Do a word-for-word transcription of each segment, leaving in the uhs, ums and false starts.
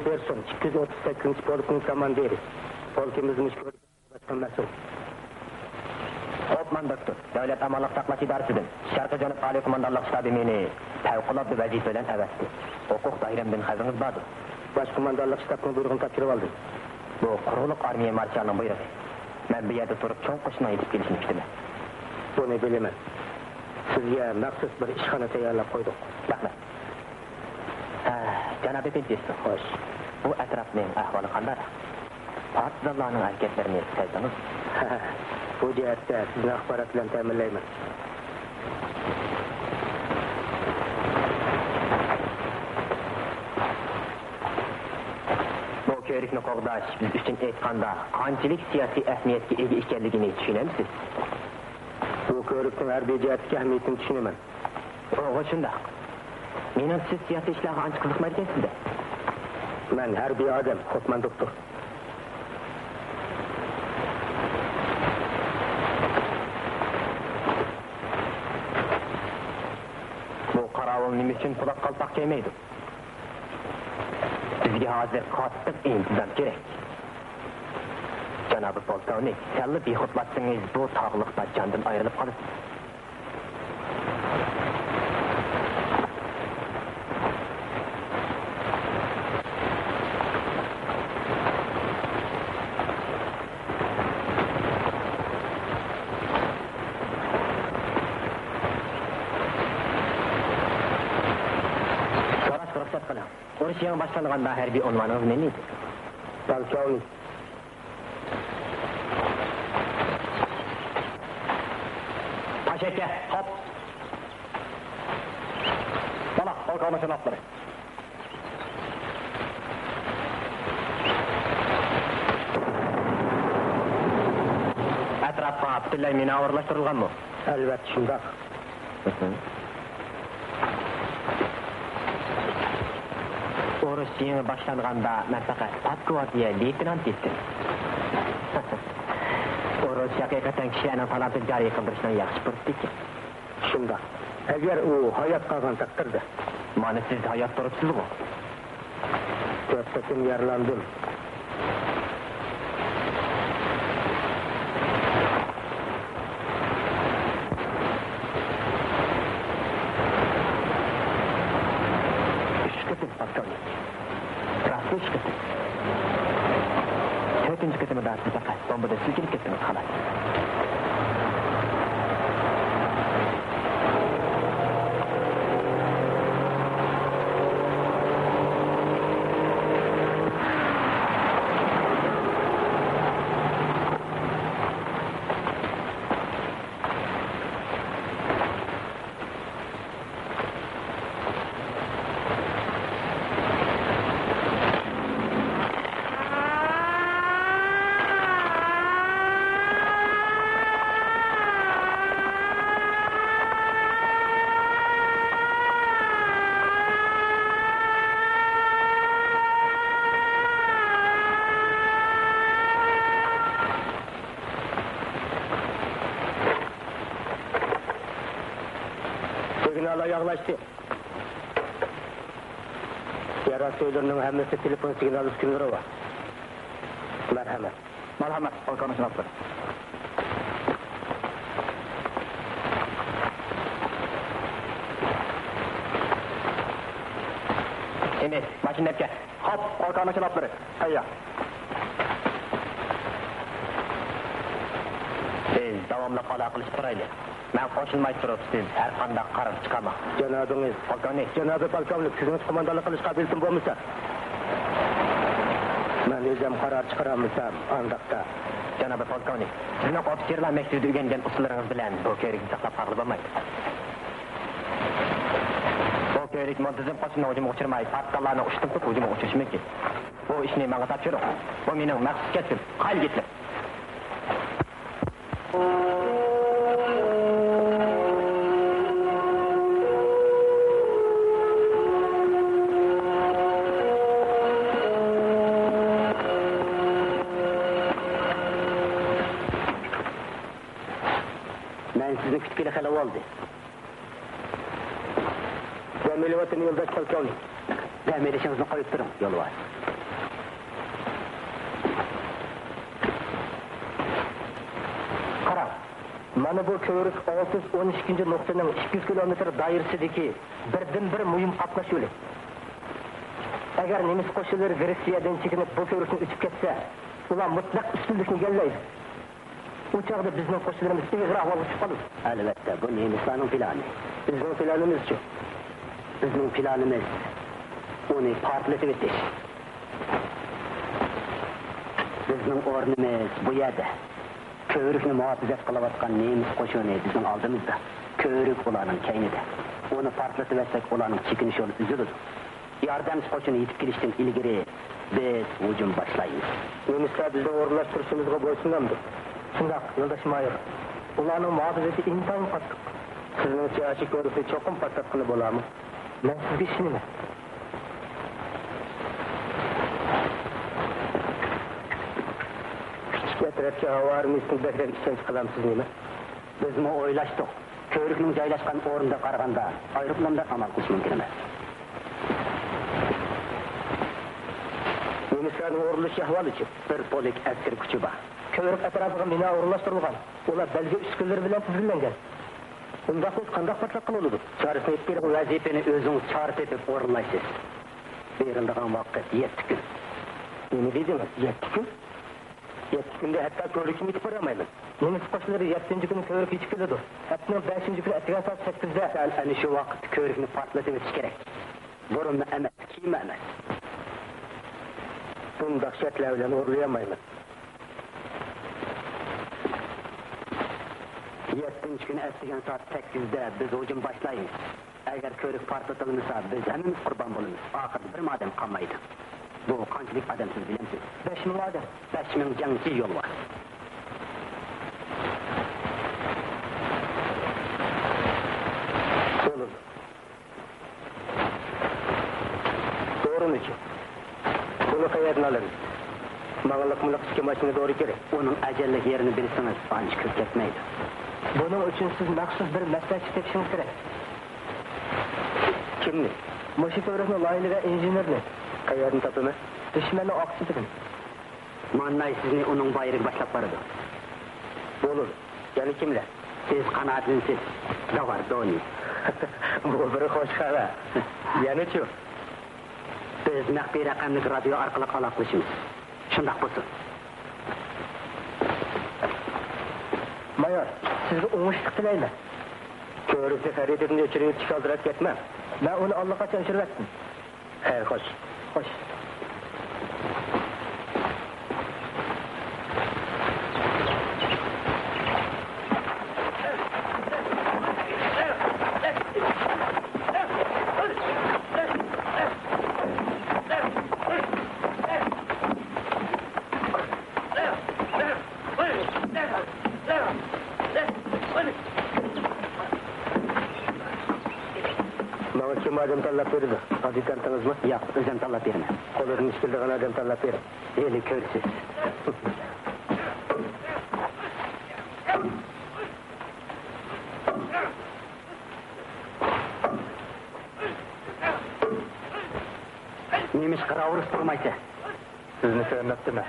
پېرسون، ئىككى يۈز ئوتتۇز سەككىزىنچى پولكنىڭ كوماندىرى. پولكىمىزنى مۇشۇ كۆرۈپ باشقا مەسئۇل. خوپمان دوكتور، دۆلەت ئامانلىق ساقلاش ئىدارىسىدىن، شەرقىي جەنۇب ئالىي قوماندانلىق شتابى مېنى پەۋقۇلئاددە ۋەزىپە بىلەن ئەۋەتتى. ھوقۇق دائىرەمدىن خەۋىرىڭىز باردۇ؟ باش قوماندانلىق شتابنىڭ بۇيرۇقىنى تاپشۇرۇۋالدىم. بۇ قۇرۇقلۇق ئارمىيە مارشالىنىڭ بۇيرۇقى. مەن بۇ يەردە تۇرۇپ چوڭ قوشۇننىڭ يېتىپ كېلىشىنى كۈتىمەن. بۇنى بىلىمەن. سىزگە مەخسۇس بىر ئىشخانا تەييارلاپ قويدۇق. رەھمەت. ھە، جانابى پىنتىس. خوش. بۇ ئەتراپنىڭ ئەھۋالى قانداق؟ پارتىزانلارنىڭ ھەرىكەتلىرىنى سەزدىڭىزمۇ؟ بۇ جەھەتتە سىزنى ئاخبارات بىلەن تەمىنلەيمەن. بۇ كۆۋرۈكنى قوغداش بىز ئۈچۈن ئېيتقاندا قانچىلىك سىياسىي ئەھمىيەتكە ئىگە ئىكەنلىكىنى چۈشىنەمسىز؟ بۇ كۆۋرۈكنىڭ ھەربىي جەھەتتىكى ئەھمىيىتىنى چۈشىنىمەن. ئوغۇ، شۇنداق. مېنىڭ سىز سىياسىي ئىشلارغا ئانچە قىزىقمايدىكەنسىز-دە. مەن ھەربىي ئادەم، خوپمان دوكتور. بۇ قاراۋۇل نېمە ئۈچۈن پولات قالپاق كىيمەيدۇ؟ بىزگە ھازىر قاتتىق ئىنتىزام كېرەك. جانابى پولكوۋنىك، سەللا بىخۇدلاشسىڭىز، بۇ تاغلىقتا جاندىن ئايرىلىپ قالىسىز. سوراشقا رۇخسەت قىلىڭ. ئۇرۇش يېڭى باشلانغاندا ھەربىي ئۇنۋانىڭىز نېمە ئىدى؟ پولكوۋنىك. تاشەككە، خوپ. مانا، پولكوۋنىك جانابلىرى. ئەتراپقا پۈتۈنلەي مىنا ئورۇنلاشتۇرۇلغانمۇ؟ ئەلۋەتتە شۇنداق. ئۇرۇش يېڭى باشلانغاندا مەن پەقەت پادگۋاردىيە لېيتېنانت ئىدىم. ئۇرۇش ھەقىقەتەن كىشىلەرنىڭ تالانتىنى جارى قىلدۇرۇشنىڭ ياخشى پۇرسىتى ئىكەن. شۇنداق. ئەگەر ئۇ ھايات قالغان تەقدىردە. مانا سىز ھايات تۇرۇپسىزغۇ. تۆت قېتىم يارىلاندىم. ئۈچ قېتىم، پولكوۋنىك. راست ئۈچ قېتىم. تۆتىنچى قېتىمىدا سىز پەقەت بومبىدىن سىلكىنىپ كەتتىڭىز، خالاس. سىگنال ئاياغلاشتى. يەر ئاستى ئۆيلىرىنىڭ ھەممىسىدە تېلېفون سىگنال ئۈسكۈنىلىرى بار. مەرھەمەت. مەرھەمەت، پولكوۋنىك جانابلىرى. ئېمىل، ماشىنىنى ئەپكەل. خوپ، پولكوۋنىك جانابلىرى. ھەييا. بىز داۋاملىق ئالاقىلىشىپ تۇرايلى. مەن قوشۇلماي تۇرۇپ، سىز ھەر قانداق قارار چىقارماڭ. جانابىڭىز. پولكوۋنىك. جانابى پولكوۋنىك، سىزنىڭ قوماندانلىق قىلىشقا قابىلىيىتىم بولمىسا. مەن ئۆزۈم قارار چىقىرالمىسام، ئانداقتا. جانابى پولكوۋنىك، سىزنىڭ ئوفىتسېرلار مەكتىۋىدە ئۆگەنگەن ئۇسۇللىرىڭىز بىلەن بۇ كۆۋرۈكنى ساقلاپ قالغىلى بولمايدۇ. بۇ كۆۋرۈك مۇنتىزىم قوشۇننىڭ ھۇجۇمىغا ئۇچرىماي، پارتىزانلارنىڭ ئۇشتۇمتۇت ھۇجۇمىغا ئۇچرىشى مۇمكىن. بۇ ئىشنى ماڭا تاپشۇرۇڭ. بۇ مېنىڭ مەخسۇس كەسپىم. قايىل يىگىتلەر! مەن سىزنى كۈتكىلى خېلى بولدى. دەم ئېلىۋاتىمەن، يولداش پولكوۋنىك. دەم ئېلىشىڭىزنى قويۇپ تۇرۇڭ، يولۋاس. قاراڭ، مانا بۇ كۆۋرۈك ئالتە يۈز ئون ئىككىنچى نۇقتىنىڭ ئىككى يۈز كىلومېتىر دائىرىسىدىكى بىردىنبىر مۇھىم قاتناش يولى. ئەگەر نېمىس قوشۇنلىرى گرېتسىيەدىن چېكىنىپ بۇ كۆۋرۈكنى ئۆتۈپ كەتسە، ئۇلار مۇتلەق ئۈستۈنلۈكنى ئىگىلەيدۇ. ئۇ چاغدا بىزنىڭ قوشۇنلىرىمىز ئېغىر ئەھۋالغا چۈشۈپ قالىدۇ. ئەلۋەتتە، بۇ نېمىسلارنىڭ پىلانى. بىزنىڭ پىلانىمىزچۇ؟ بىزنىڭ پىلانىمىز ئۇنى پارتلىتىۋېتىش. بىزنىڭ ئورنىمىز بۇ يەردە. كۆۋرۈكنى مۇھاپىزەت قىلىۋاتقان نېمىس قوشۇنى بىزنىڭ ئالدىمىزدا. كۆۋرۈك ئۇلارنىڭ كەينىدە. ئۇنى پارتلىتىۋەتسەك، ئۇلارنىڭ چېكىنىش يولى ئۈزۈلىدۇ. ياردەمچى قوشۇن يېتىپ كېلىشتىن ئىلگىرى بىز ھۇجۇم باشلايمىز. نېمىسلار بىزنىڭ ئورۇنلاشتۇرۇشىمىزغا بويسۇنامدۇ؟ شۇنداق، يولداش مايور. ئۇلارنىڭ مۇھاپىزىتى ئىنتايىن قاتتىق. سىزنىڭچە، ئاشۇ كۆۋرۈكنى چوقۇم پارتلاتقىلى بولارمۇ؟ مەن سىزگە ئىشىنىمەن. كىچىك ئەترەتكە ھاۋا ئارمىيىسىنى بەكرەك ئىشەنچ قىلامسىز نېمە؟ بىزمۇ ئويلاشتۇق. كۆۋرۈكنىڭ جايلاشقان ئورنىدىن قارىغاندا، ئايروپىلان بىلەن ئامال قىلىش مۇمكىن ئەمەس. نېمىسلارنىڭ ئورۇنلىشىش ئەھۋالىچۇ؟ بىر پولك ئەسكىرىي كۈچى بار. كۆۋرۈك ئەتراپىغا مىنا ئورۇنلاشتۇرۇلغان. ئۇلار بەلگە ئۈسكۈنىلىرى بىلەن تىزگىنلەنگەن. ئۇنداق بولسا قانداق پارتلاتقىلى بولىدۇ؟ چارىسىنى ئېيتىپ بېرىڭ. ۋەزىپىنى ئۆزىڭىز چارە تېپىپ ئورۇنلايسىز. بېرىلىدىغان ۋاقىت يەتتە كۈن. نېمە دېدىڭىز؟ يەتتە كۈن؟ يەتتە كۈندە ھەتتا كۆۋرۈككىمۇ يېتىپ بارالمايمەن. نېمىس قوشۇنلىرى يەتتىنچى كۈنى كۆۋرۈككە يېتىپ كېلىدۇ. ھەپتىنىڭ بەشىنچى كۈنى ئەتىگەن سائەت سەككىزدە. سەن ئەنە شۇ ۋاقىتتا كۆۋرۈكنى پارتلىتىۋېتىش كېرەك. بۇرۇنمۇ ئەمەس، كېيىنمۇ ئەمەس. بۇنداق شەرتلەر بىلەن ئورۇنلىيالمايمەن. يەتتىنچى كۈنى ئەتىگەن سائەت سەككىزدە بىز ھۇجۇم باشلايمىز. ئەگەر كۆۋرۈك پارتلىتىلمىسا، بىز ھەممىمىز قۇربان بولىمىز. ئاخىرىدا بىرمۇ ئادەم قالمايدۇ. بۇ قانچىلىك ئادەم سىز بىلەمسىز؟ بەش مىڭ ئادەم. بەش مىڭ جەڭچى يولۋاس. بولىدۇ. دورىنىچۇ؟ بۇنى قەيەردىن ئالىمىز؟ ماڭا لىقمۇ لىق ئىككى ماشىنا دورا كېرەك. ئۇنىڭ ئەجەللىك يېرىنى بىلسىڭىز، ئانچە كۆپ كەتمەيدۇ. بۇنىڭ ئۈچۈن سىز مەخسۇس بىر مەسلىھەتچى تېپىشىڭىز كېرەك. كىمنى؟ مۇشۇ كۆۋرۈكنىڭ لايىھىلىگەن ئىنژېنېرىنى. قەيەردىن تاپىمەن؟ دۈشمەننىڭ ئارقىسىدىن. مانناي سىزنى ئۇنىڭ بايرىكىغا باشلاپ بارىدۇ. بولىدۇ. يەنە كىملەر؟ سىز قانائەتلىنىسىز، داۋار دونى. بۇ بىر خوش خەۋەر. يەنىچۇ؟ بىز مەخپىي رەقەملىك رادىيو ئارقىلىق ئالاقىلىشىمىز. شۇنداق بولسۇن. مايور، سىزگە ئوڭۇشلۇق تىلەيمەن. كۆۋرۈكنى خەرىتىدىن ئۆچۈرۈۋېتىشكە ئالدىراپ كەتمەڭ. مەن ئۇنى ئاللىقاچان ئۆچۈرۈۋەتتىم. خەير، خوش. خوش. ماڭا كىم ئادەم تاللاپ بېرىدۇ؟ ئادجۇتانتىڭىزمۇ؟ ياق، ئۆزۈم تاللاپ بېرىمەن. قولىدىن ئىش كېلىدىغان ئادەم تاللاپ بېرىڭ. ھېلى كۆرىسىز. نېمىشقا راۋۇرۇس تۇرمايسەن؟ سىزنى سۆيمەپتىمەن.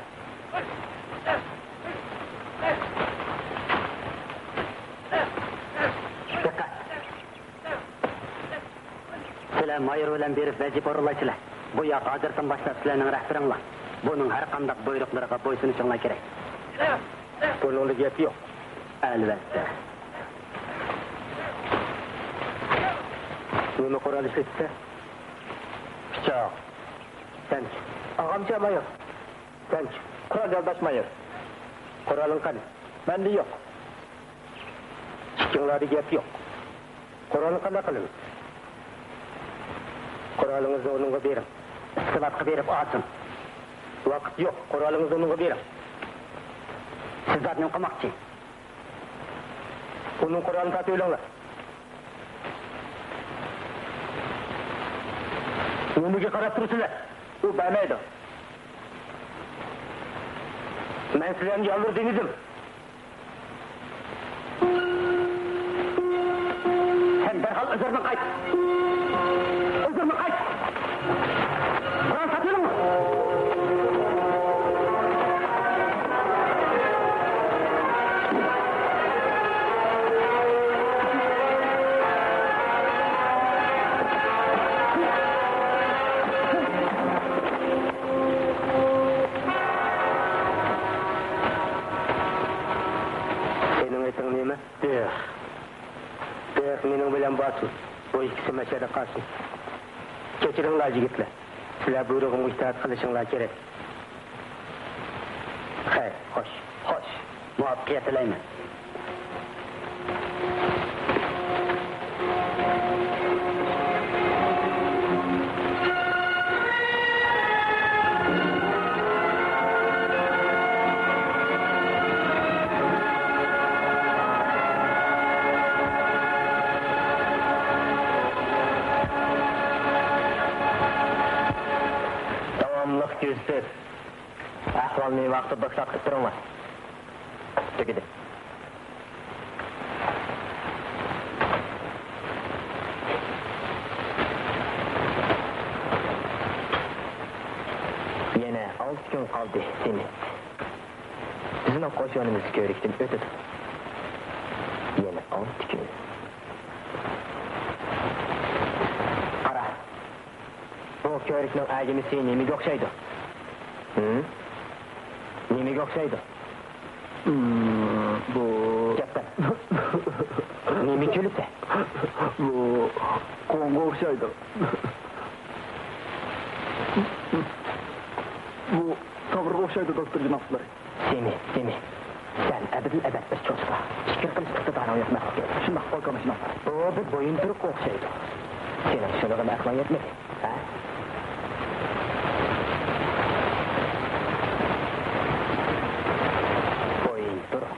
دىققەت! سىلەر مايور بىلەن بېرىپ ۋەزىپە ئورۇنلايسىلەر. بۇ ياق ھازىردىن باشلاپ سىلەرنىڭ رەھبىرىڭلار. بۇنىڭ ھەر قانداق بۇيرۇقلىرىغا بويسۇنۇشۇڭلار كېرەك. بۇنىڭدا گەپ يوق. ئەلۋەتتە. نېمە قورال ئىشلىتىسەن؟ پىچاق. سەنچۇ؟ ئاغامچە مايور. سەنچۇ؟ قورال يولداش مايور. قورالىڭ قانى؟ مەندە يوق. ئىككىڭلاردا گەپ يوق. قورالنى قانداق قىلىمىز؟ قورالىڭىزنى ئۇنىڭغا بېرىڭ. ئىسكىلاتقا بېرىپ ئالسۇن. ۋاقىت يوق. قورالىڭىزنى ئۇنىڭغا بېرىڭ. سىز زادى نېمە قىلماقچى؟ ئۇنىڭ قورالىنى تارتىۋېلىڭلار. نېمىگە قاراپ تۇرىسىلەر؟ ئۇ بەرمەيدۇ. مەن سىلەرنى يالۋۇرۇپ دېمىدىم. سەن دەرھال ئۆزۈرۈڭنى قايت! ئۆزۈرۈڭنى قايت! قورال ساتىۋېلىڭ! مېنىڭ بىلەن بارسۇن، بۇ ئىككىسى مەشەدە قالسۇن. كەچۈرۈڭلار، يىگىتلەر، سىلەر بۇيرۇغۇمغا ئىتائەت قىلىشىڭلار كېرەك. خەير، خوش. خوش، مۇۋەپپەقىيەت تىلەيمەن. داۋاملىق يۈزسىز. ئەھۋالنى ۋاقتىدا دوكلات قىلىپ تۇرۇڭلار. تۈگىدى. يەنە ئالتە كۈن قالدى، سېمىت. بىزنىڭ قوشۇنىمىز كۆۋرۈكتىن ئۆتىدۇ. يەنە ئالتە كۈن. قارا. بۇ كۆۋرۈكنىڭ ئەگىمىسى نېمىگە ئوخشايدۇ؟ ھىم؟ نېمىگە ئوخشايدۇ؟ ھىم، بۇ گەپ قىل. نېمە كۈلىسەن؟ بۇ قوڭغا ئوخشايدۇ. بۇ تاغىرغا ئوخشايدۇ، دوكتور جانابلىرى. سېمىت، سېمىت. سەن ئەبەدىل ئەبەد بىر چوشقا. پىكىر قىلىش ئىقتىدارىڭ يوق مەخلۇق. شۇنداق، قوي كامىشىنى. بۇ بىر بويۇنتۇرۇققا ئوخشايدۇ. سېنىڭ شۇنىڭغىمۇ ئەقلىڭ يەتمىدى، ھە؟ بويۇنتۇرۇق.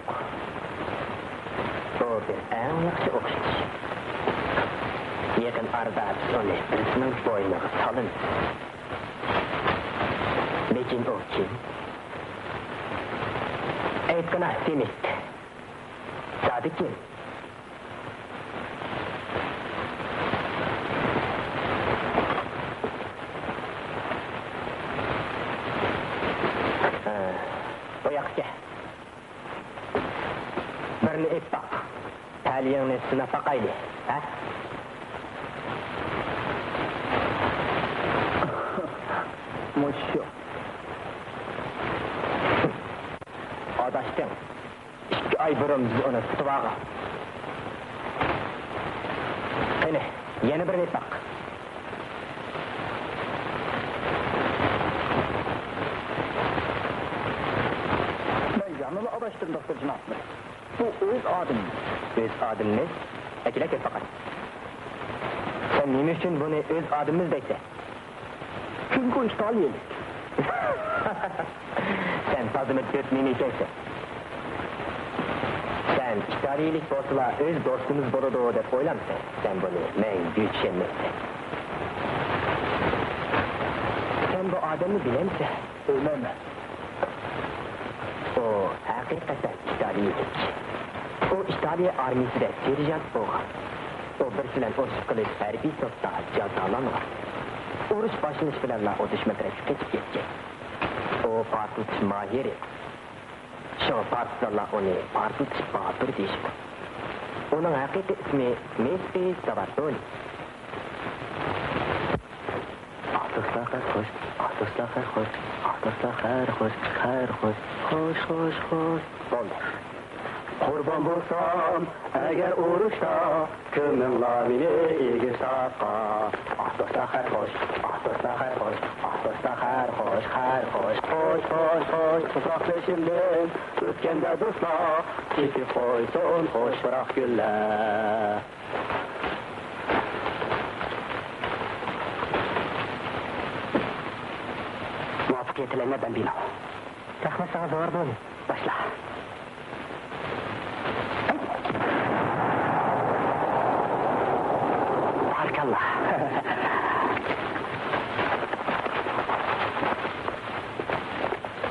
بۇ بىر ئەڭ ياخشى ئوخشىتىش. يېقىن ئارىدا بىز ئۇنى بىرسىنىڭ بوينىغا سالىمىز. لېكىن ئۇ كىم؟ ئېيتقىنا، سېمىت. زادى كىم؟ ھە، بۇ ياققا كەل. بىرنى ئېيتساق، تەلىيىڭنى سىناپ باقايلى، ھە؟ مۇشۇ. ئاداشتىڭ. ئىككى ئاي بۇرۇن بىز ئۇنى تۇتۇۋالغان. قېنى، يەنە بىرنى ئېيتساق. مەن يەنىلا ئاداشتىم، دوكتور جانابلىرى. بۇ ئۆز ئادىمىمىز. ئۆز ئادىمىمىز؟ ئەكېلە كۆرۈپ باقاي. سەن نېمە ئۈچۈن بۇنى ئۆز ئادىمىمىز دەيسەن؟ چۈنكى ئۇ ئىتالىيەلىك. سەن تازىمۇ دۆت نېمە ئىكەنسەن. سەن ئىتالىيەلىك بولسىلا ئۆز دوستىمىز بولىدۇ دەپ ئويلامسەن؟ سەن بۇنى مەڭگۈ چۈشەنمەيسەن. سەن بۇ ئادەمنى بىلەمسەن؟ بىلمەيمەن. ئۇ ھەقىقەتەن ئىتالىيەلىك. ئۇ ئىتالىيە ئارمىيىسىدە سېرژانت بولغان. ئۇ بىرسى بىلەن ئۇرۇش قىلىپ، ھەربىي سوتتا جازالانغان. ئۇرۇش باشلىنىش بىلەنلا ئۇ دۈشمەن تەرەپكە قېچىپ كەتكەن. ئۇ پارتلىتىش ماھىرى. شۇڭا پارتىزانلار ئۇنى پارتلىتىش باتۇرى دېيىشىدۇ. ئۇنىڭ ھەقىقىي ئىسمى مىسسى ساۋاتونى. ئاھ، دوستلار، خەير خوش. ئاھ، دوستلار، خەير خوش. ئاھ، دوستلار، خەير خوش. خەير خوش. خوش، خوش، خوش. بولدى. قۇربان بولسام ئەگەر ئۇرۇشتا، كۆمۈڭلار مېنى ئېگىز تاغقا. ئاھ، دوستلار، خەير خوش. ئاھ، دوستلار، خەير خوش. ئاھ، دوستلار، خەير خوش، خەير خوش. خوش، خوش، خوش، تۇپراق بېشىمدىن ئۆتكەندە دوستلار، چېكىپ قويسۇن خوش پۇراق گۈللەر. مۇۋەپپەقىيەت تىلەيمەن، بامبىنو. رەھمەت ساڭا، زاۋاردونى. باشلا. بارىكاللا.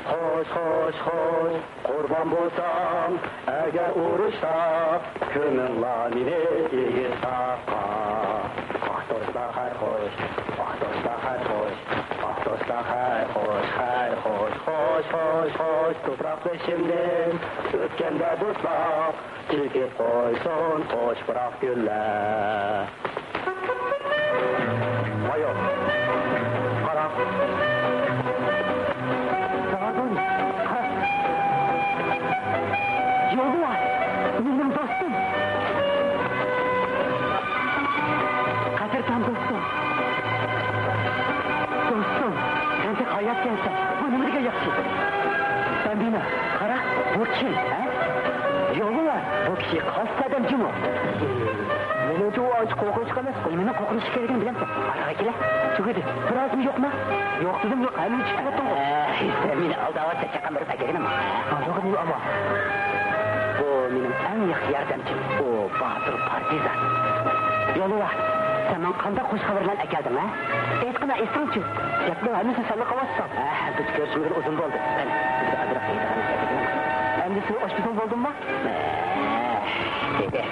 خوش، خوش، خوش. قۇربان بولسام ئەگەر ئۇرۇشتا، كۆمۈڭلار مېنى ئېگىز تاغقا. ئاھ، دوستلار، خەير خوش. ئاھ، دوستلار، خەير خوش. ئاھ، دوستلار، خەير خوش، خەير خوش. خوش، خوش، خوش. تۇپراق بېشىمدىن ئۆتكەندە دوستلار، چېكىپ قويسۇن خوش پۇراق گۈللەر. مايور، قاراڭ. زاۋاردونى. ھە. يولدىلا. مېنىڭ دوستۇم. بۇ كىشى خاس ئادەم جۇمۇ. مېنىڭچە ئۇ ئانچە قورقۇنچلۇق ئەمەس. ئۇ نېمىنىڭ قورقۇنچلۇق ئىكەنلىكىنى بىلەمسەن؟ ئارىغا كېلە. تۈگىدى. بىر ئازمۇ يوقما؟ يوق دېدىم، يوق. ھەممىنى چۈشىنىپ تۇرغۇ. ئەي، سەن مېنى ئالداۋاتسەن، چاققان بېرىپ ئەكەلگىنىم. ھازىرغا دېمە ئاما. بۇ مېنىڭ ئەڭ ياخشى ياردەمچىم. ئۇ باتۇر پارتىزان. يولۋاس، سەن ماڭا قانداق خۇش خەۋەرلەرنى ئەكەلدىڭ، ھە؟ ئېيتقىنا، ئېيتساڭچۇ. گەپنىڭ ھەممىسىنى سەنلا قىلىۋاتىسەن. ھە، بىز كۆرۈشمىگىلى ئۇزۇن بولدى. قېنى، بىز ئازراق يەيدىغان نەرسە ئەكىلىڭ. ئەمدى سېنىڭ ئاشپىزىڭ بولدۇممۇ؟ دېدى.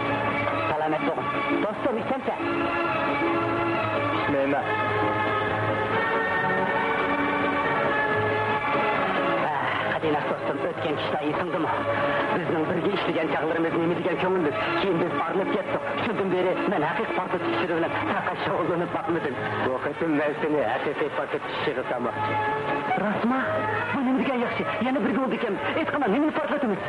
سالامەت بولغىن. دوستۇم، ئىچەمسەن؟ ئىچمەيمەن. قېنى، دوستۇم، ئۆتكەن چۈشلەر ئېسىڭدىمۇ؟ بىزنىڭ بىرگە ئىشلىگەن چاغلىرىمىز نېمە دېگەن كۆڭۈللۈك. كېيىن بىز ئايرىلىپ كەتتۇق. شۇندىن بېرى مەن ھەقىقىي پارتلاش ئىشلىرى بىلەن پەقەت شۇغۇللىنىپ باقمىدىم. بۇ قېتىم مەن سېنى ھەقىقىي پارتلاش ئىشىغا سالماقچى. راستما؟ بۇ نېمە دېگەن ياخشى؟ يەنە بىرگە بولىدىكەن. ئېيتقىنا، نېمىنى پارتلىتىمىز؟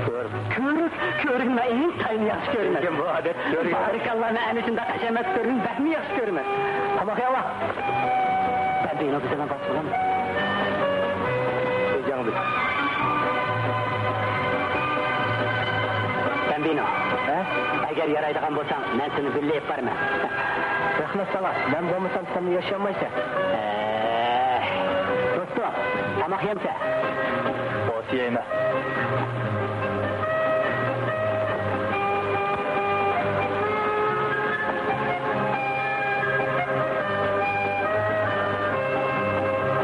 كۆرۈك. كۆرۈك؟ كۆرۈكنى مەن ئىنتايىن ياخشى كۆرىمەن. لېكىن بۇ ئادەت كۆرۈك. بارىكاللا، مەن ئەنە شۇنداق ھەشەمەت كۆرۈكنى بەكمۇ ياخشى كۆرىمەن. تاماق يەۋا. بەمبىنو بىزنىڭ باشلىقىمىز. بەمبىنو. ھە؟ ئەگەر يارايدىغان بولساڭ، مەن سېنى بىللە ئېلىپ بارىمەن. رەھمەت ساڭا. مەن بولمىسام، سەن ياشىيالمايسەن. ئە. دوستۇم، تاماق يەمسەن؟ ئوت يەيمەن.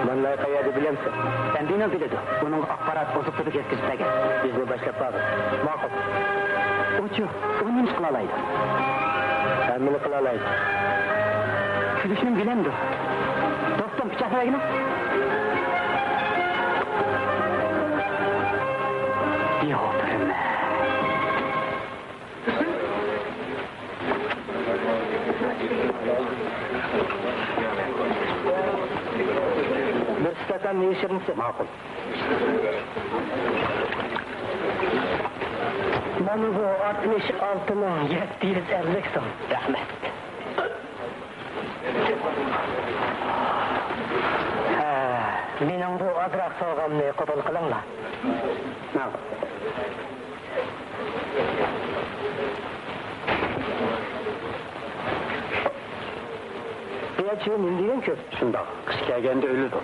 مانناي قەيەردە بىلەمسەن؟ بەمبىنو بىلىدۇ. ئۇنىڭغا ئاخبارات ئوزۇق-تۈلۈك يەتكۈزۈپ بەرگەن. بىزنى باشلاپ بارغىن. ماقۇل. ئۇچۇ، ئۇ نېمە قىلالايدۇ؟ ھەممىنى قىلالايدۇ. كۈلۈشنىمۇ بىلەمدۇ؟ دوستۇم، پىچاقنى بەرگىنە. بىخۇدۇرمەن. بىر ئىستاكان مېۋە شىرنىسى. ماقۇل. مانا بۇ ئاتمىش ئالتە مىڭ يەتتە يۈز ئەللىك سوم. رەھمەت. ھە، مېنىڭ بۇ ئازراق سوۋغامنى قوبۇل قىلىڭلار. ماقۇل. بۇ چىۋىن نېمە دېگەن كۆپ؟ شۇنداق، قىش كەلگەندە ئۆلىدۇ.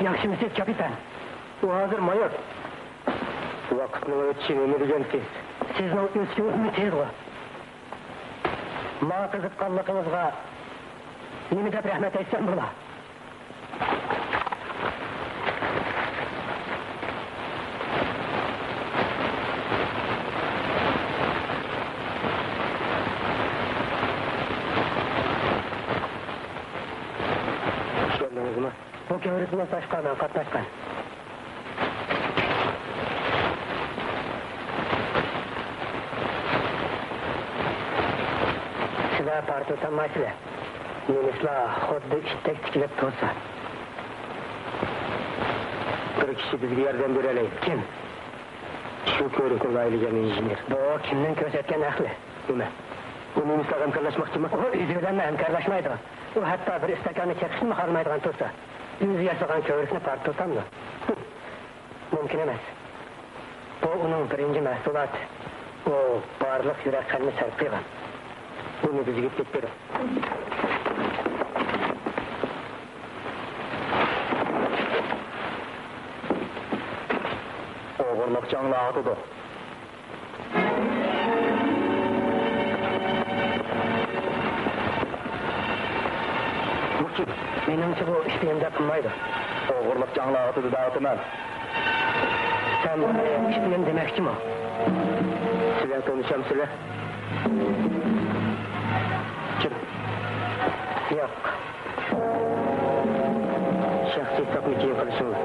ياخشىمۇسىز، كاپىتان؟ ئۇ ھازىر مايور. ۋاقىتنىڭ ئۆتۈشى نېمە دېگەن تېز. سىزنىڭ ئۆسكىنىڭىزمۇ تېزغۇ. ماڭا قىزىققانلىقىڭىزغا نېمە دەپ رەھمەت ئېيتسام بولا؟ چۈشەندىڭىزمۇ؟ بۇ كۆۋرۈكنىڭ تاشقا مەن قاتناشقان. سىلەر پارتلىتالمايسىلەر. نېمىسلار خۇددى ئىتتەك تىكىلىپ تۇرسا. بىر كىشى بىزگە ياردەم بېرەلەيدۇ. كىم؟ شۇ كۆۋرۈكنى لايىھىلىگەن ئىنژېنېر. بۇ كىمنىڭ كۆرسەتكەن ئەقلى؟ نېمە؟ ئۇ نېمىسلارغا ھەمكارلاشماقچىمۇ؟ ئۇ ئۆزى بىلەن ھەمكارلاشمايدۇ. ئۇ ھەتتا بىر ئىستاكاننى چېقىشنىمۇ خالىمايدىغان تۇرسا، ئۆزى ياسىغان كۆۋرۈكنى پارتلىتامدۇ؟ مۇمكىن ئەمەس. بۇ ئۇنىڭ بىرىنچى مەھسۇلاتى. ئۇ بارلىق يۈرەك قېنىنى سەرپ قىلغان. بۇنى بىزگە ئېلىپ كېتىپ بېرىڭ. ئوغرىلىق جاڭلار ئاتىدۇ. بۇ كىم؟ مېنىڭچە بۇ ئىشنى ئەمدى قىلمايدۇ. ئوغرىلىق جاڭلار ئاتىدۇ دەۋاتىمەن. سەن ئۇنى ئىشلىگەن دېمەكچىمۇ؟ سىلەر تونۇشامسىلەر؟ كىم؟ ياق. شەخسىي ھېسابنى كېيىن قىلىشىڭلار.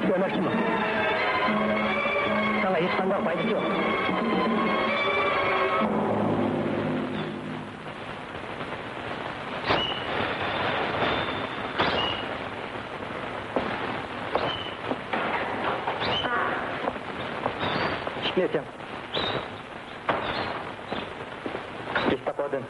كۆمەكچىمۇ؟ ساڭا ھېچقانداق پايدىسى يوق. ئىشىكنى ئېچىڭ. گېستاپودىن.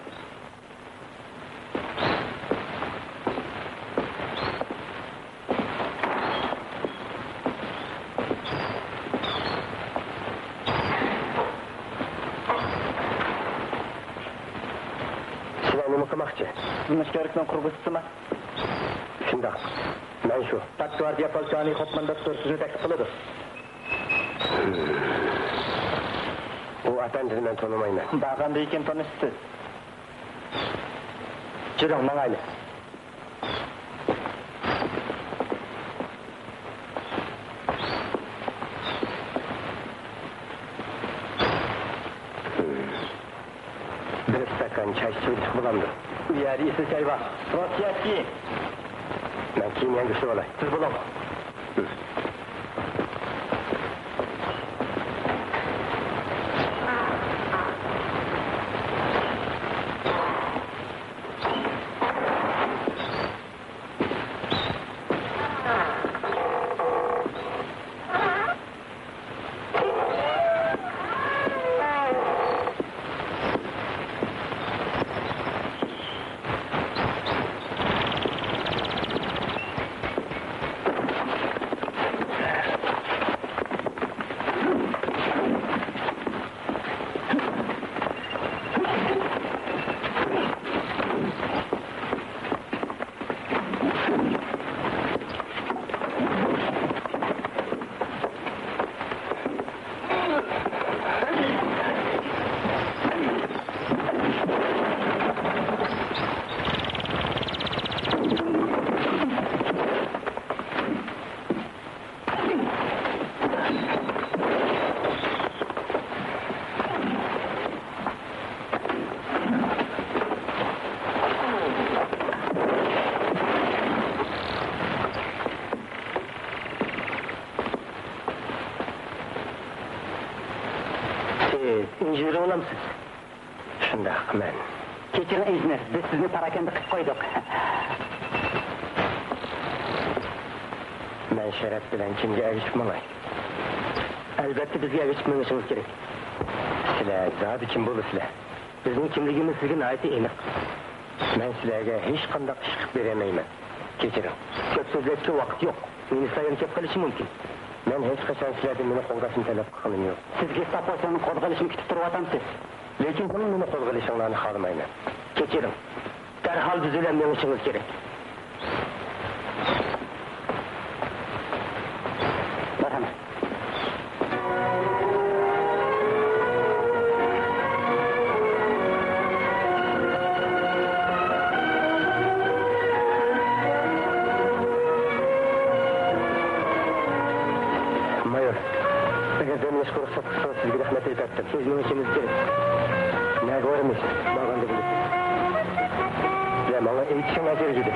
سىلەر نېمە قىلماقچى؟ قىلمىشكارلىقنىڭ قۇرغۇچىسىمەن. شۇنداق. مەن شۇ. پات گۋاردىيە پولكانى خوپمانداتتۇر سىزنى تەكلىپ قىلىدۇ. ئۇ ئەپەندىنى مەن تونۇمايمەن. بارغاندىن كېيىن تونۇشىسىز. جۈرۈڭ، ماڭايلى. بىر ئىستاكان چاي ئىچىۋېتىشقا بولامدۇ؟ ئۇ يەردە ئېسىل چاي بار. روسىيەسكىي. مەن كىيىم يەڭگۈشتۈرۈۋالاي. سىز بولۇڭ. سىز ئىنژېنېر بولامسىز؟ شۇنداق، مەن. كەچۈرۈڭ، ئىنژېنېر، بىز سىزنى پاراكەندە قىلىپ قويدۇق. مەن شەرەپ بىلەن كىمگە ئەگىشىپ ماڭاي؟ ئەلۋەتتە، بىزگە ئەگىشىپ مېڭىشىڭىز كېرەك. سىلەر زادى كىم بولىسىلەر؟ بىزنىڭ كىملىكىمىز سىزگە ناھايىتى ئېنىق. مەن سىلەرگە ھېچقانداق ئىش قىلىپ بېرەلمەيمەن. كېچىرىڭ. كۆپ سۆزلەشكە ۋاقىت يوق. مىنىستىر يەنە كېلىپ قېلىشى مۇمكىن. مەن ھېچقاچان سىلەردىن مېنى قوغداشنى تەلەپ قىلغىنىم يوق. سىزگېستاپو سىلەرنىڭ قوزغىلىشىنى كۈتۈپ تۇرۇۋاتامسىز؟ لېكىن سىلەرنىڭ مېنى قوزغىلىشىڭلارنى خالىمايمەن. كېچىرىڭ. دەرھال بىز بىلەن مېڭىشىڭىز كېرەك. مەرھەمەت. مايور، ئەگەر دەم ئېلىشقا رۇخسەت قىلسىڭىز، سىزگە رەھمەت ئېيتاتتىم. سىز مېڭىشىڭىز كېرەك. نەگە بارىمىز؟ بارغاندا بىلىسىز. يا، ماڭا ئېيتىشىڭلار كېرەك ئىدى.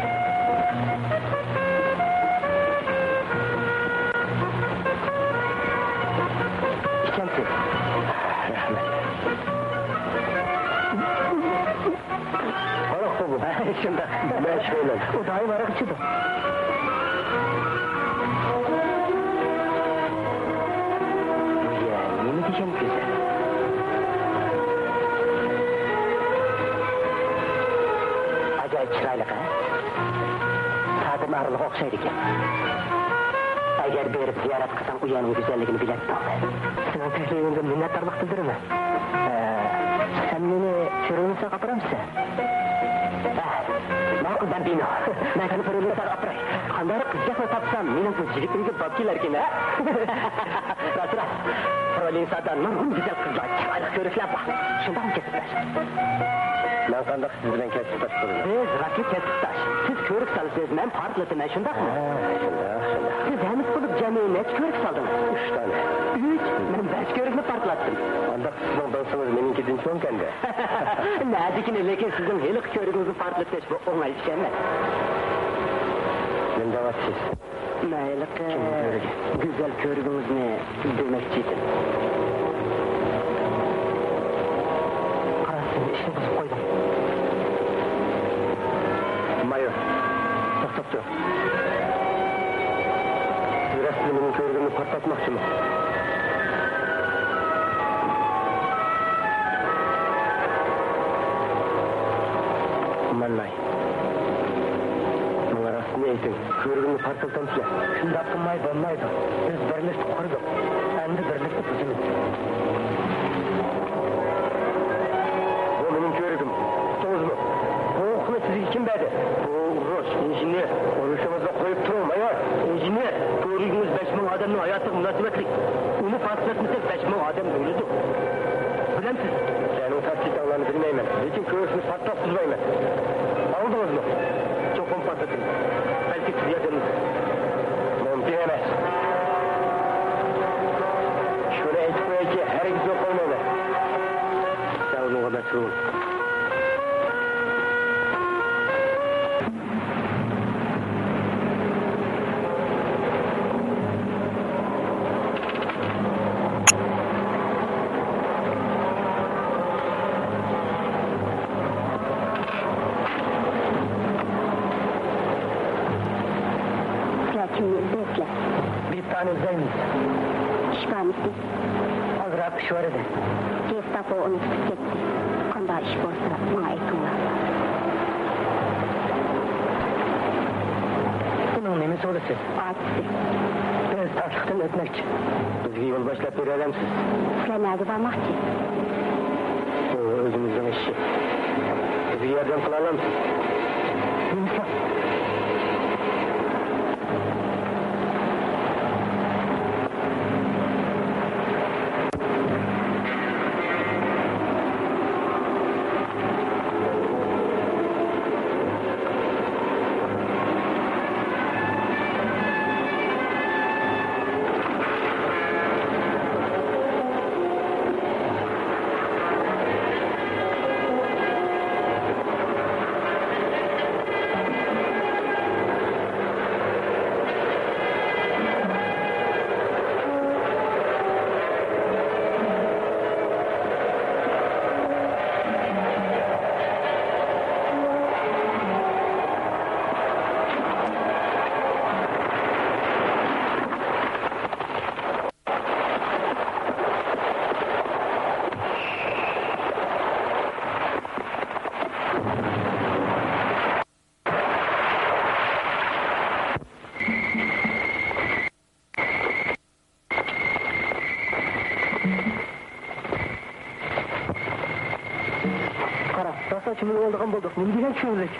ئىچەمسىز؟ رەھمەت. ھاراققۇ بۇ. شۇنداق. مەن ئىچمەيمەن. ئۇ دائىم ھاراق ئىچىدۇ. بۇ يەر نېمە دېگەن گۈزەل. ئاجايىپ چىرايلىق، ھە؟ تادىم ئارىلىغا ئوخشايدىكەن. ئەگەر بېرىپ زىيارەت قىلساڭ، ئۇ يەرنىڭ گۈزەللىكىنى بىلەتتىڭ. سېنىڭ تەكلىپىڭگە مىننەتدارلىق بىلدۈرىمەن. ئە، سەن مېنى پرولنىساغا ئاپىرامسەن؟ ئە، ماقۇل، بامبىنو. مەن سېنى پرولنىساغا ئاپىراي. قانداقراق قىزچاقنى تاپسام، مېنىڭ بۇ يىگىتىمگە باب كېلەركىن، ھە؟ راست، راست. پرولنىسادا نۇرغۇن گۈزەل قىزلار، چىرايلىق كۆرۈكلەر بار. شۇنداقمۇ، كەسىپداش؟ مەن قانداق سىز بىلەن كەسىپداش بولىمەن؟ بىز راكى كەسىپداش. سىز كۆرۈك سالىسىز، مەن پارتلىتىمەن، شۇنداقمۇ؟ ھە، شۇنداق، شۇنداق. سىز ھەممىسى بولۇپ جەمئىي نەچچە كۆرۈك سالدىڭىز؟ ئۈچ دانە. ئۈچ؟ مەن بەش كۆرۈكنى پارتلاتتىم. ئانداق سىزنىڭ داسىڭىز مېنىڭكىدىن چوڭكەن-دە. نەدىكىنى، لېكىن سىزنىڭ ھېلىقى كۆرۈكىڭىزنى پارتلىتىش بۇ ئوڭاي ئىش ئەمەس. نېمە دەۋاتىسىز؟ مەن ھېلىقى كۆۋرۈك. گۈزەل كۆۋرۈكىڭىزنى دېمەكچى ئىدىم. قارا، سىزنىڭ ئىشنى بۇزۇپ قويدۇم. مايور، توختاپ تۇرۇڭ. سىز راستتىنلا مېنىڭ كۆۋرۈكۈمنى پارتلاتماقچىمۇ؟ مانا. ماڭا راستىنى ئېيتىڭ، كۆۋرۈكۈمنى پارتلىتامسىلەر؟ شۇنداق قىلماي بولمايدۇ. بىز بىرلىكتە قۇردۇق، ئەمدى بىرلىكتە بۇزىمىز. بۇ مېنىڭ كۆۋرۈكۈم. ئۇقتىڭىزمۇ؟ بۇ ھوقۇقنى سىزگە كىم بەردى؟ بۇ ئۇرۇش، ئىنژېنېر. ئۇرۇشىڭىزنى قويۇپ تۇرۇڭ، مايور. ئىنژېنېر، كۆۋرۈكىڭىز بەش مىڭ ئادەمنىڭ ھاياتىغا مۇناسىۋەتلىك. ئۇنى پارتلاتمىساق، بەش مىڭ ئادەم ئۆلىدۇ. بىلەمسىز؟ سىلەرنىڭ تاكتىكاڭلارنى بىلمەيمەن، لېكىن كۆۋرۈكنى پارتلاتقۇزمايمەن. ئاڭلىدىڭىزمۇ؟ چوقۇم پارتلىتىمىز. بەلكى سىز ياردەم. مۇمكىن ئەمەس. شۇنى ئېيتىپ قويايكى، ھەرگىز يوقالمايمەن. سەۋرىڭىزگە مەسئۇل. سىلەر كىمنى ئىزدەيسىلەر؟ بىر تانى ئىزدەيمىز. ئىش بارمىكىن؟ ئازراق ئىش بار ئىدى. گېستاپو ئۇنى تۇتۇپ كەتتى. قانداق ئىش بولسا ماڭا ئېيتىڭلار. بۇنىڭ نېمىسى بولىسىز؟ ئاچىسى. بىز تاشلىقتىن ئۆتمەكچى. بىزگە يول باشلاپ بېرەلەمسىز؟ سىلەر نەگە بارماقچى؟ بۇ ئۆزىمىزنىڭ ئىشى. بىزگە ياردەم قىلالامسىز؟ نېمىشقا؟ قارا، راسا چۈمۈلۈۋالىدىغان بولدۇق. نېمە دېگەن چۈمۈلۈك؟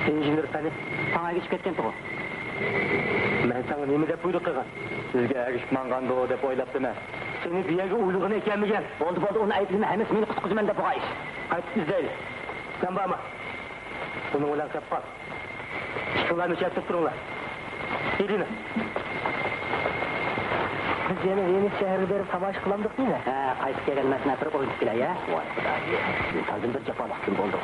ئىنژېنېر قېنى؟ تاڭ ئەگىشىپ كەتكەنتىغۇ. مەن ساڭا نېمە دەپ بۇيرۇق قىلغان؟ سىزگە ئەگىشىپ ماڭغاندۇ دەپ ئويلاپتىمەن. سېنى بۇ يەرگە ئۇيلىغىنى ئىكەنمىكىن؟ بولدى، بولدى، ئۇنى ئەيىبلىمە، ھەممىسى مېنى قۇتقۇزىمەن دەپ بولغان ئىش. قايتىپ ئىزدەيلى. سەن بارما. ئۇنىڭ بىلەن قېلىپ قال. ئىككىڭلار مەشەدە تۇرۇپ تۇرۇڭلار. ئېلىنا. بىز يەنە ۋېنىس شەھىرىگە بېرىپ تاماشا قىلامدۇق دېمە. ھە، قايتىپ كەلگەندە مەن سېنى ئاپىرىپ ئوينىتىپ كېلەي، ھە؟ ۋاي خۇدايىم، ئىنساندىن بىر جاپالىق كۈن بولدى.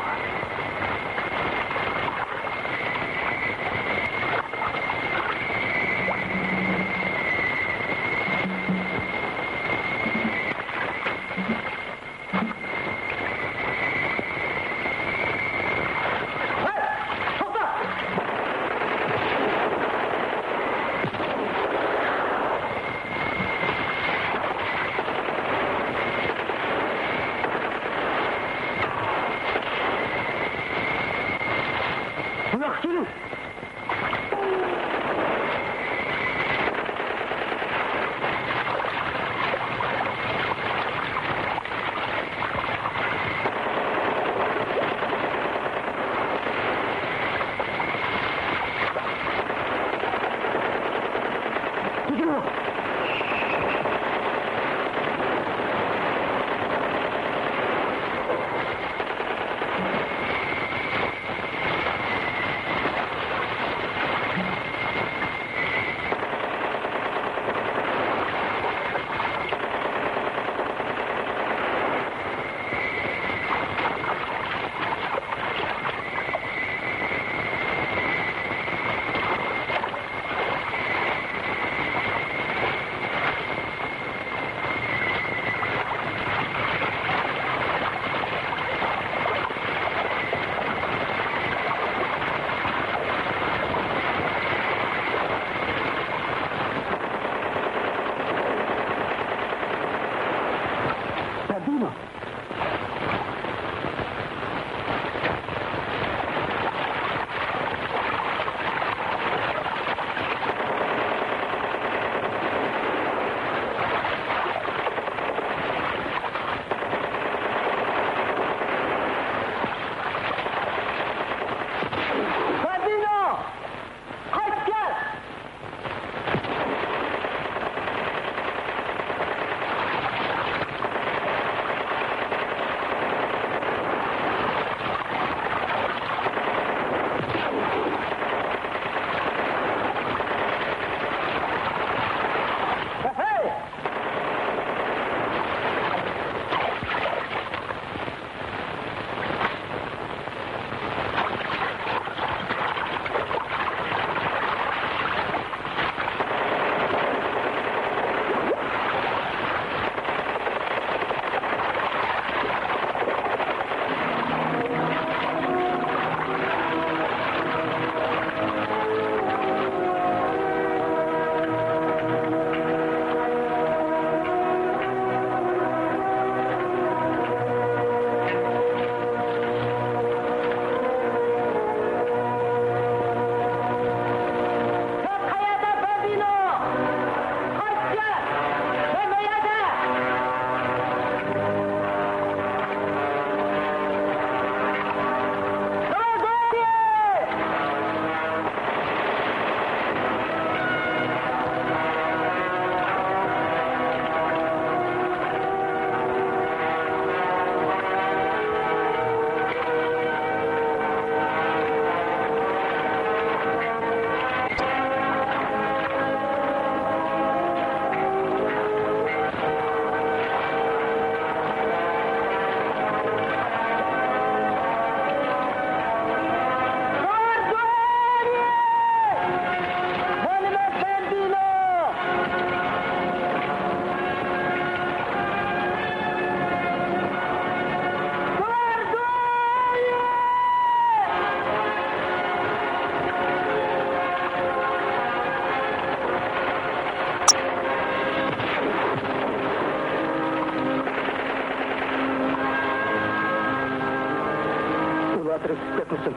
ئۇلار تىرىكسىز كەتمىسۇن.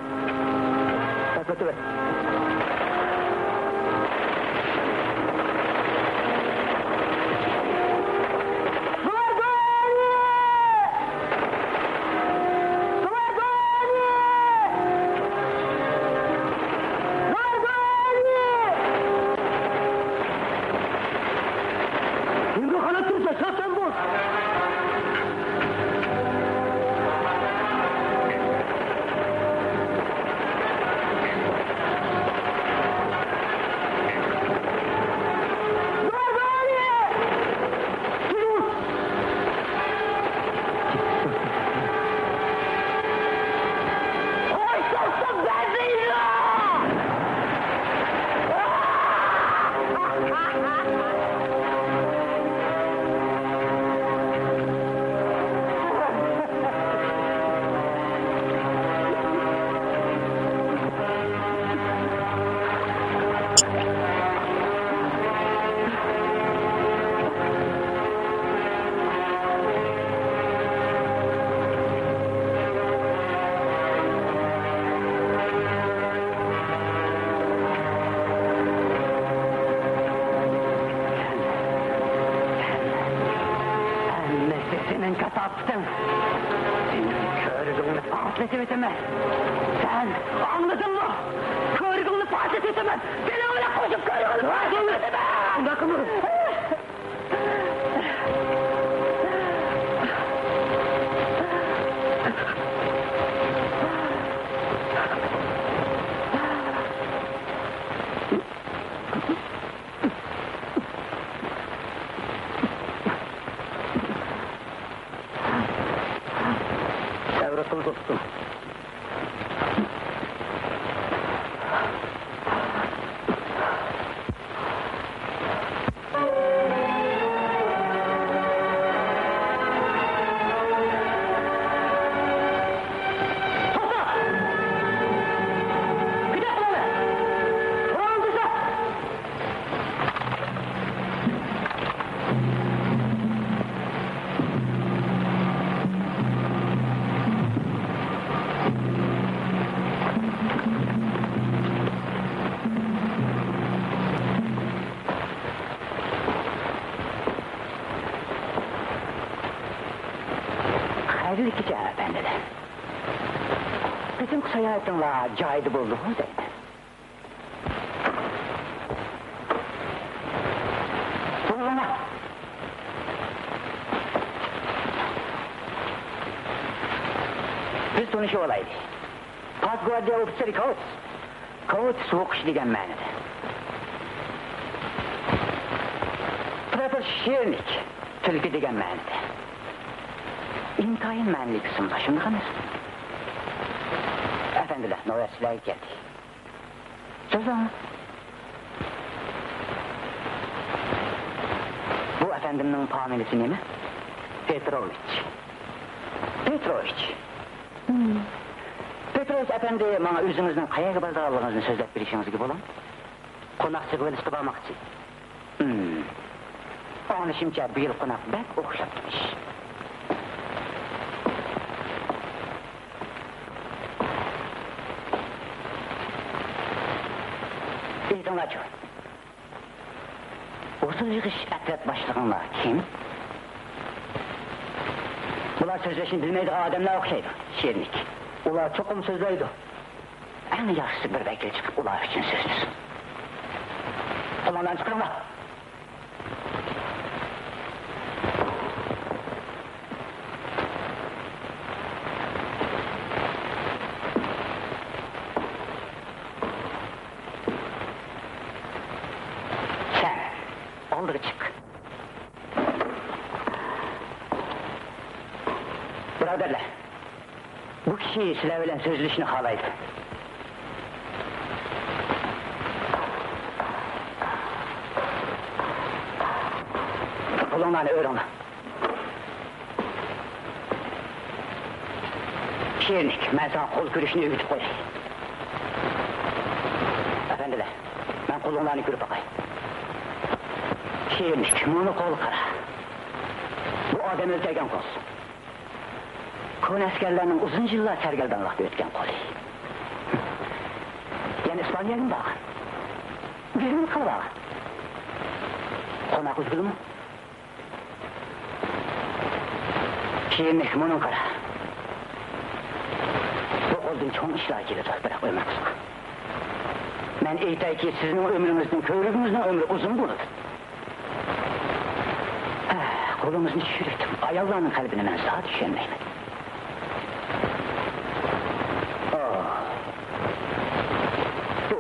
ئەپلىتىۋەت. ھەممىسى سېنىڭ كاساپىتىڭ. سېنىڭ كۆرۈكۈڭنى پارتلىتىۋېتىمەن. سەن ئاڭلىدىڭمۇ؟ كۆرۈكۈڭنى پارتلىتىۋېتىمەن. سېنىڭ بىلەن قوشۇپ كۆرۈكۈڭنى پارتلىتىۋېتىمەن. ئۇنداق قىلمىغىن. سەۋر قىل، دوستۇم. توختا! پىدائىيلار! تۇرۇڭ دېسە! خەيرلىك كېچە، ئەپەندىلەر. قېتىمقى ساياھىتىڭلار جايىدا بولدىغۇ دەيمەن. بۇيرۇڭلار. بىز تونۇشۇۋالايلى. پاك گۋاردىيە ئوفىتسېرى كاۋتىس. كاۋتىس ئوقۇش دېگەن مەنىدە. پرېپور شېرنىك، تۈلكە دېگەن مەنىدە. ئىنتايىن مەنىلىك ئىسىملار، شۇنداق ئەمەسمۇ؟ ئەپەندىلەر، نۆۋەت سىلەرگە كەلدى. سۆزلەڭ. بۇ ئەپەندىمنىڭ فامىلىسى نېمە؟ پېتروۋىچ. پېتروۋىچ. پېتروۋىچ ئەپەندى، ماڭا ئۆزىڭىزنىڭ قەيەرگە بارىدىغانلىقىڭىزنى سۆزلەپ بېرىشىڭىزگە بولامدۇ؟ قوناق سېغىۋېلىشقا بارماقچى. ھىم. ئاڭلىشىمچە، بۇ يىل قوناق بەك ئوخشاپتىمىش. ئېيتىڭلارچۇ، ھوسۇل يىغىش ئەترەت باشلىقىڭلار كىم؟ بۇلار سۆزلەشنى بىلمەيدىغان ئادەملەر ئوخشايدۇ، شېرنىك. ئۇلار چوقۇم سۆزلەيدۇ. ئەڭ ياخشىسى بىر ۋەكىل چىقىپ ئۇلار ئۈچۈن سۆزلىسۇن. قولۇڭلارنى چىقىرىڭلار. سەن ئالدىغا چىق. بۇرادەرلەر، بۇ كىشى سىلەر بىلەن سۆزلىشىشنى خالايدۇ. قولۇڭلارنى ئۆرۈڭلار. شېرىنلىك، مەن ساڭا قول كۆرۈشنى ئۆگىتىپ قوياي. ئەپەندىلەر، مەن قولۇڭلارنى كۆرۈپ باقاي. شېرىنلىك، مۇنۇ قولغا قارا. بۇ ئادەم ئۆلتۈرگەن قول. كونا ئەسكەرلەرنىڭ ئۇزۇن يىللار سەرگەردانلىقتا ئۆتكەن قولى. يەنە ئىسپانىيەگىمۇ بارغان. ئۆزىمۇ قىلىپ بارغان. قوناق ئۈزگۈلمۇ؟ شېرىنلىك، مۇنىڭغا قارا. بۇ قولدىن چوڭ ئىشلار كېلىدۇ، بىراق ئۆمۈر قىسقا. مەن ئېيتايكى، سىزنىڭ ئۆمرىڭىزدىن كۆۋرۈكىڭىزنىڭ ئۆمرى ئۇزۇن بولىدۇ. بۇلىڭىزنى چۈشۈرۈۋېتىڭ. ئاياللارنىڭ قەلبىنى مەن زادى چۈشەنمەيمەن. ئا، بۇ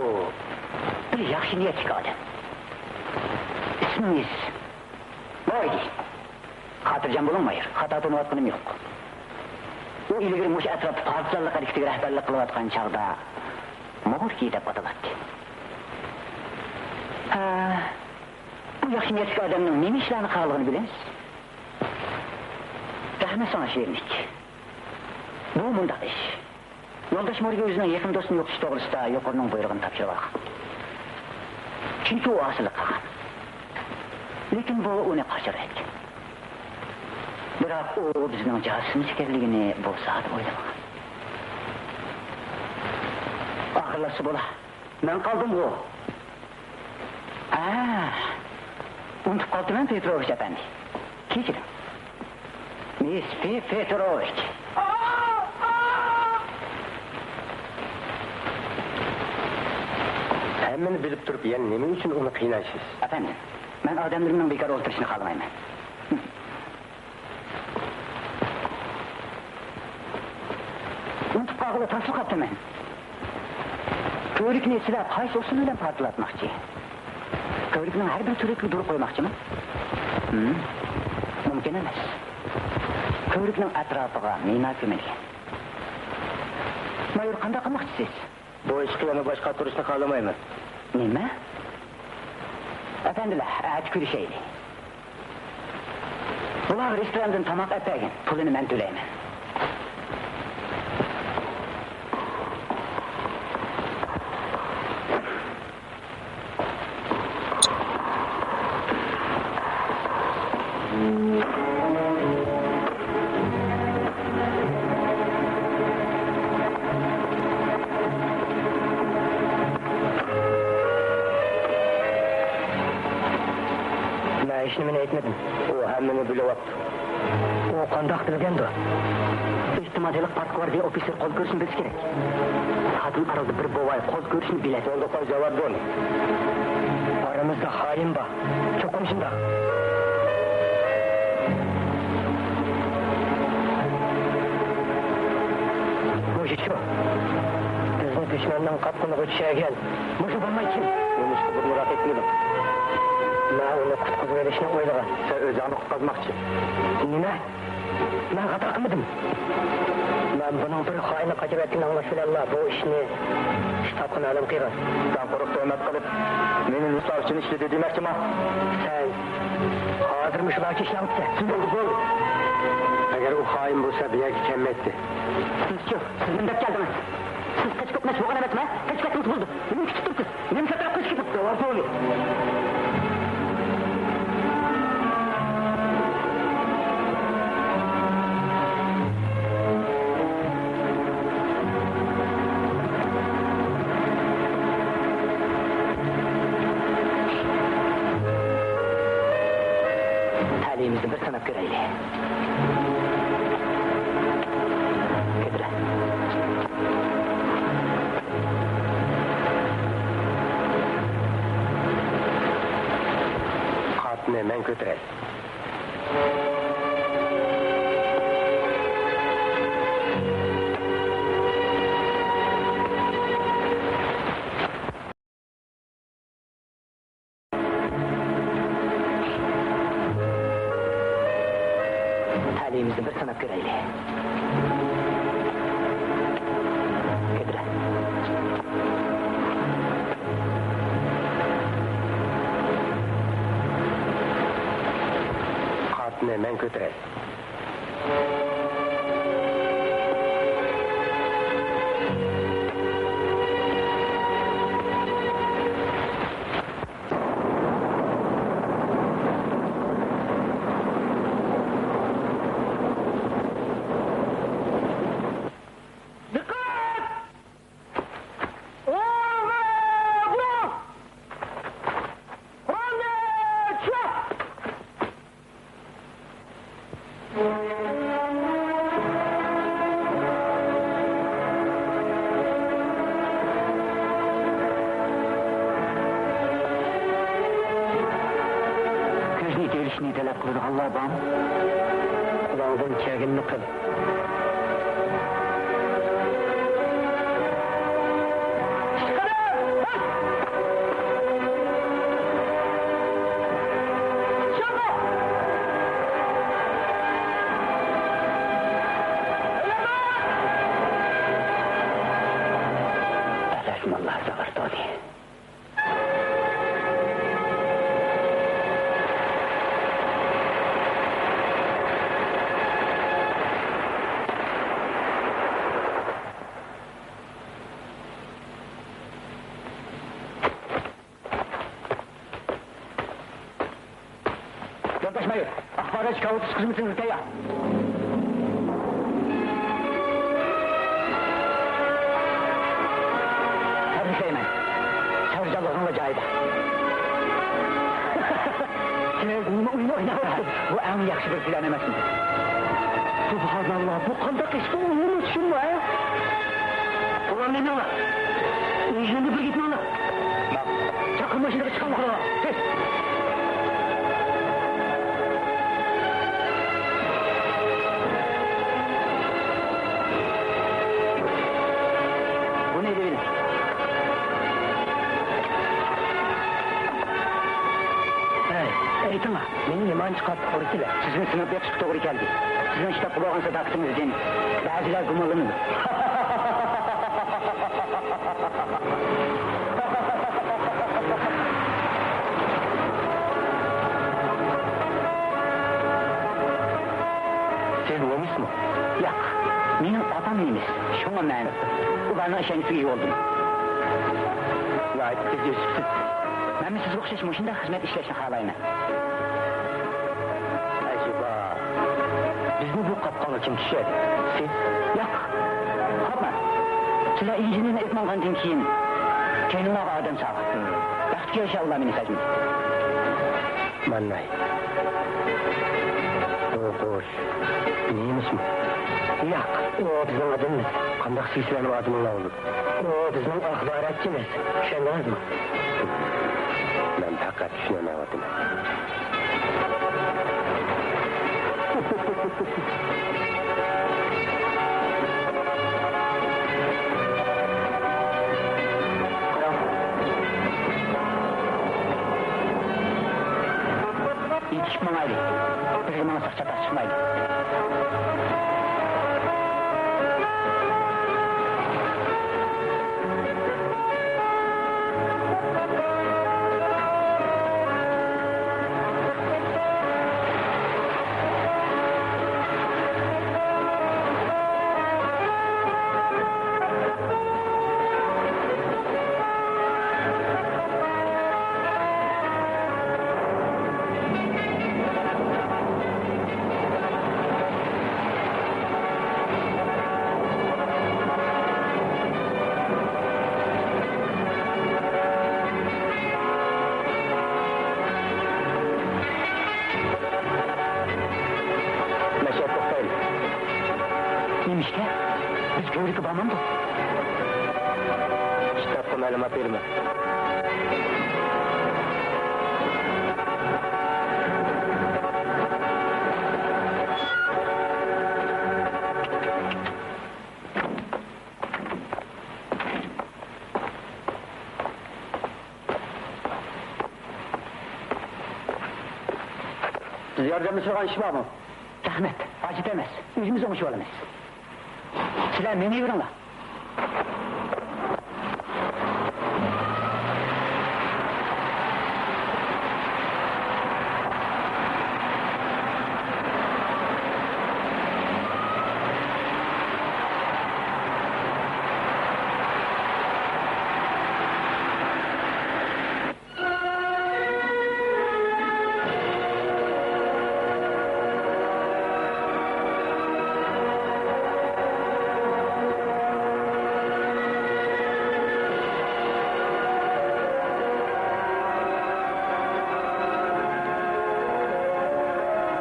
بىر ياخشى نىيەتلىك ئادەم. ئىسمىڭىز مايدى. خاتىرجەم بولۇڭ، مايور. خاتا تونۇۋاتقىنىم يوق. ئۇ ئىلگىرى مۇشۇ ئەتراپتا پارتىزانلىق ھەرىكىتىگە رەھبەرلىك قىلىۋاتقان چاغدا مۇغۇركى دەپ ئاتىلاتتى. ھە، بۇ ياخشى نىيەتلىك ئادەمنىڭ نېمە ئىشلارنى قىلغانلىقىنى بىلىمىز. رەھمەت ساڭا، شېرىنلىك. بۇ مۇنداق ئىش. يولداش مورگى ئۆزىنىڭ يېقىن دوستىنى يوقىتىش توغرىسىدا يۇقىرىنىڭ بۇيرۇقىنى تاپشۇرۇۋالغان. چۈنكى ئۇ ئاسىيلىق قىلغان. لېكىن بۇ ئۇنى قاچۇرۇۋەتكەن. بىراق ئۇ بىزنىڭ جاسۇسىمىز ئىكەنلىكىنى بۇ زادى ئويلىمىغان. ئاخىرلاشسا بولا. مەن قالدىمغۇ. ھە، ئۇنتۇپ قاپتىمەن، پېتروۋىچ ئەپەندى. كېچىرىڭ. مىس پېتروۋىچ. ھەممىنى بىلىپ تۇرۇپ يەنە نېمە ئۈچۈن ئۇنى قىينايسىز؟ ئەپەندىم، مەن ئادەملىرىمنىڭ بىكار ئولتۇرۇشىنى خالىمايمەن. ئۇنتۇپ قالغىلى تاسلا قاپتىمەن. كۆۋرۈكنى سىلەر قايسى ئۇسۇل بىلەن پارتلاتماقچى؟ كۆۋرۈكنىڭ ھەر بىر تۈۋرۈكىگە دورا قويماقچىمۇ؟ ھىم، مۇمكىن ئەمەس. كۆۋرۈكنىڭ ئەتراپىغا مىنا كۆمۈلگەن. مايور، قانداق قىلماقچىسىز؟ بۇ ئىشقا يەنە باش قاتۇرۇشنى خالىمايمەن. نېمە؟ ئەپەندىلەر، ئەتە كۆرۈشەيلى. بۇلارغا رېستوراندىن تاماق ئەپ بەرگىن، پۇلىنى مەن تۆلەيمەن. مەن ھېچنېمىنى ئېيتمىدىم. ئۇ ھەممىنى بىلىۋاپتۇ. ئۇ قانداق بىلگەندۇ؟ ئېھتىمال ھېلىقى پارتگۋاردىيە ئوفىتسېرى قول كۆرۈشنى بىلسە كېرەك. سادىن ئارىلىدا بىر بوۋاي قول كۆرۈشنى بىلەتتى. بولدى، قوي، جاۋاب بۇنى. ئارىمىزدا خائىن بار. چوقۇم شۇنداق. مۇشۇ شۇ. بىزنى دۈشمەننىڭ قاپقىنىغا چۈشۈرگەن. مۇشۇ بولماي كىم؟ نېمىشقا بۇرۇنراق ئېيتمىدىڭ؟ مەن ئۇنى قۇتقۇزۇۋېلىشنى ئويلىغان. سەن ئۆزۈڭنى قۇتقازماقچى. نېمە؟ مەن خاتا قىلمىدىم. مەن بۇنىڭ بىر خائىننى قاچۇرۇۋەتكىنىنى ئاڭلاش بىلەنلا بۇ ئىشنى شتابقا مەلۇم قىلغان. سەن قۇرۇق تۆھمەت قىلىپ، مېنى رۇسلار ئۈچۈن ئىشلىدى دېمەكچىما؟ سەن ھازىر مۇشۇلارچە ئىشلەۋاتىسەن. بولدى، بولدى. ئەگەر ئۇ خائىن بولسا، بۇ يەرگە كەلمەيتتى. سىزچۇ؟ سىز نېمە دەپ كەلدىڭىز؟ سىز قېچىپ كەتمەكچى بولغان ئەمەسمۇ؟ قېچىپ كەتسىڭىز بولدى. نېمىنى كۈتۈپ تۇرىسىز؟ نېمە سەپەرەپ قېچىپ كېتىپ؟ جاۋاب سورىدى. تەلىيىمىزنى بىر سىناپ كۆرەيلى. كۆتۈرە. قاپنى مەن كۆتۈرەي. تەلىيىمىزنى بىر سىناپ كۆرەيلى. كۆتۈرە. قاپنى مەن كۆتۈرەي. دىققەت! ئوڭغا بۇرۇڭ! قورالنى چۈشۈرۈڭ! يېتىۋېلىشنى تەلەپ قىلىدىغانلار بارمۇ؟ قۇلاقدىن كەلگىنىنى قىل. يولداش مايور، ئاخبارات كاۋىتىس خىزمىتىڭىزگە تەييار. تەبرىكلەيمەن. سەۋرچانلىقىڭلار جايىدا. سىلەر نېمە ئويۇن ئويناۋاتىسىز؟ بۇ ئەڭ ياخشى بىر پىلان ئەمەسمۇ؟ سۇبھاناللا، بۇ قانداق ئىش؟ بۇ ئويۇنمۇ، چۈشۈممۇ، ھە؟ قۇربان، مېنىڭلا. ئىنژېنېرنى بىر گېپىڭلا. چاقىر ماشىنىغا چىقىڭلار. تېز. بۇنى ئېلىۋېلىڭ. ھەي، ئېيتىڭلار، مېنى نېمانچە قاتتىق ئۇردىلە؟ سىزنى سىناپ بېقىشقا توغرا كەلدى. سىزنىڭ شتابقا بولغان ساداقىتىڭىزدىن بەزىلەر گۇمانلىنىدۇ. سىز نېمىسمۇ؟ ياق، مېنىڭ ئاپام نېمىس، شۇڭا مەن ئۇلارنىڭ ئىشەنچىسىگە ئىگە بولدۇم. ناھايىتى تېز ئۆسۈپسىز. مەنمۇ سىزگە ئوخشاش مۇشۇنداق خىزمەت ئىشلەشنى خالايمەن. ئەجەبا، بىزنى بۇ قاپقانغا كىم چۈشۈرەتتى؟ سىز؟ ياق، قاپماڭ. سىلەر ئىنژېنېرنى ئېلىپ ماڭغاندىن كېيىن، كەينىڭلارغا ئادەم سالغان. بەختكە يارىشا ئۇلار مېنى خەجمىدى. مانناي. بۇ قۇش نېمىسمۇ؟ ياق، ئۇ بىزنىڭ ئادىمىمىز. قانداق سىلەرنىڭ ئادىمىڭلار بولىدۇ؟ ئۇ بىزنىڭ ئاخباراتچىمىز. چۈشەندىڭىزمۇ؟ مەن پەقەت چۈشىنەلمەيۋاتىمەن. يېتىشىپ ماڭايلى. بىرگە ماڭساق چاتاق چىقمايدۇ. مەشەدە توختايلى. نېمىشقا؟ بىز كۆۋرۈككە بارمامدۇق؟ شتابقا مەلۇمات بېرىمەن. بىز ياردەملىشىدىغان ئىش بارمۇ؟ رەھمەت، ھاجەت ئەمەس. ئۆزىمىز ئوڭشىۋالىمىز. سىلەر مېڭىۋېرىڭلار.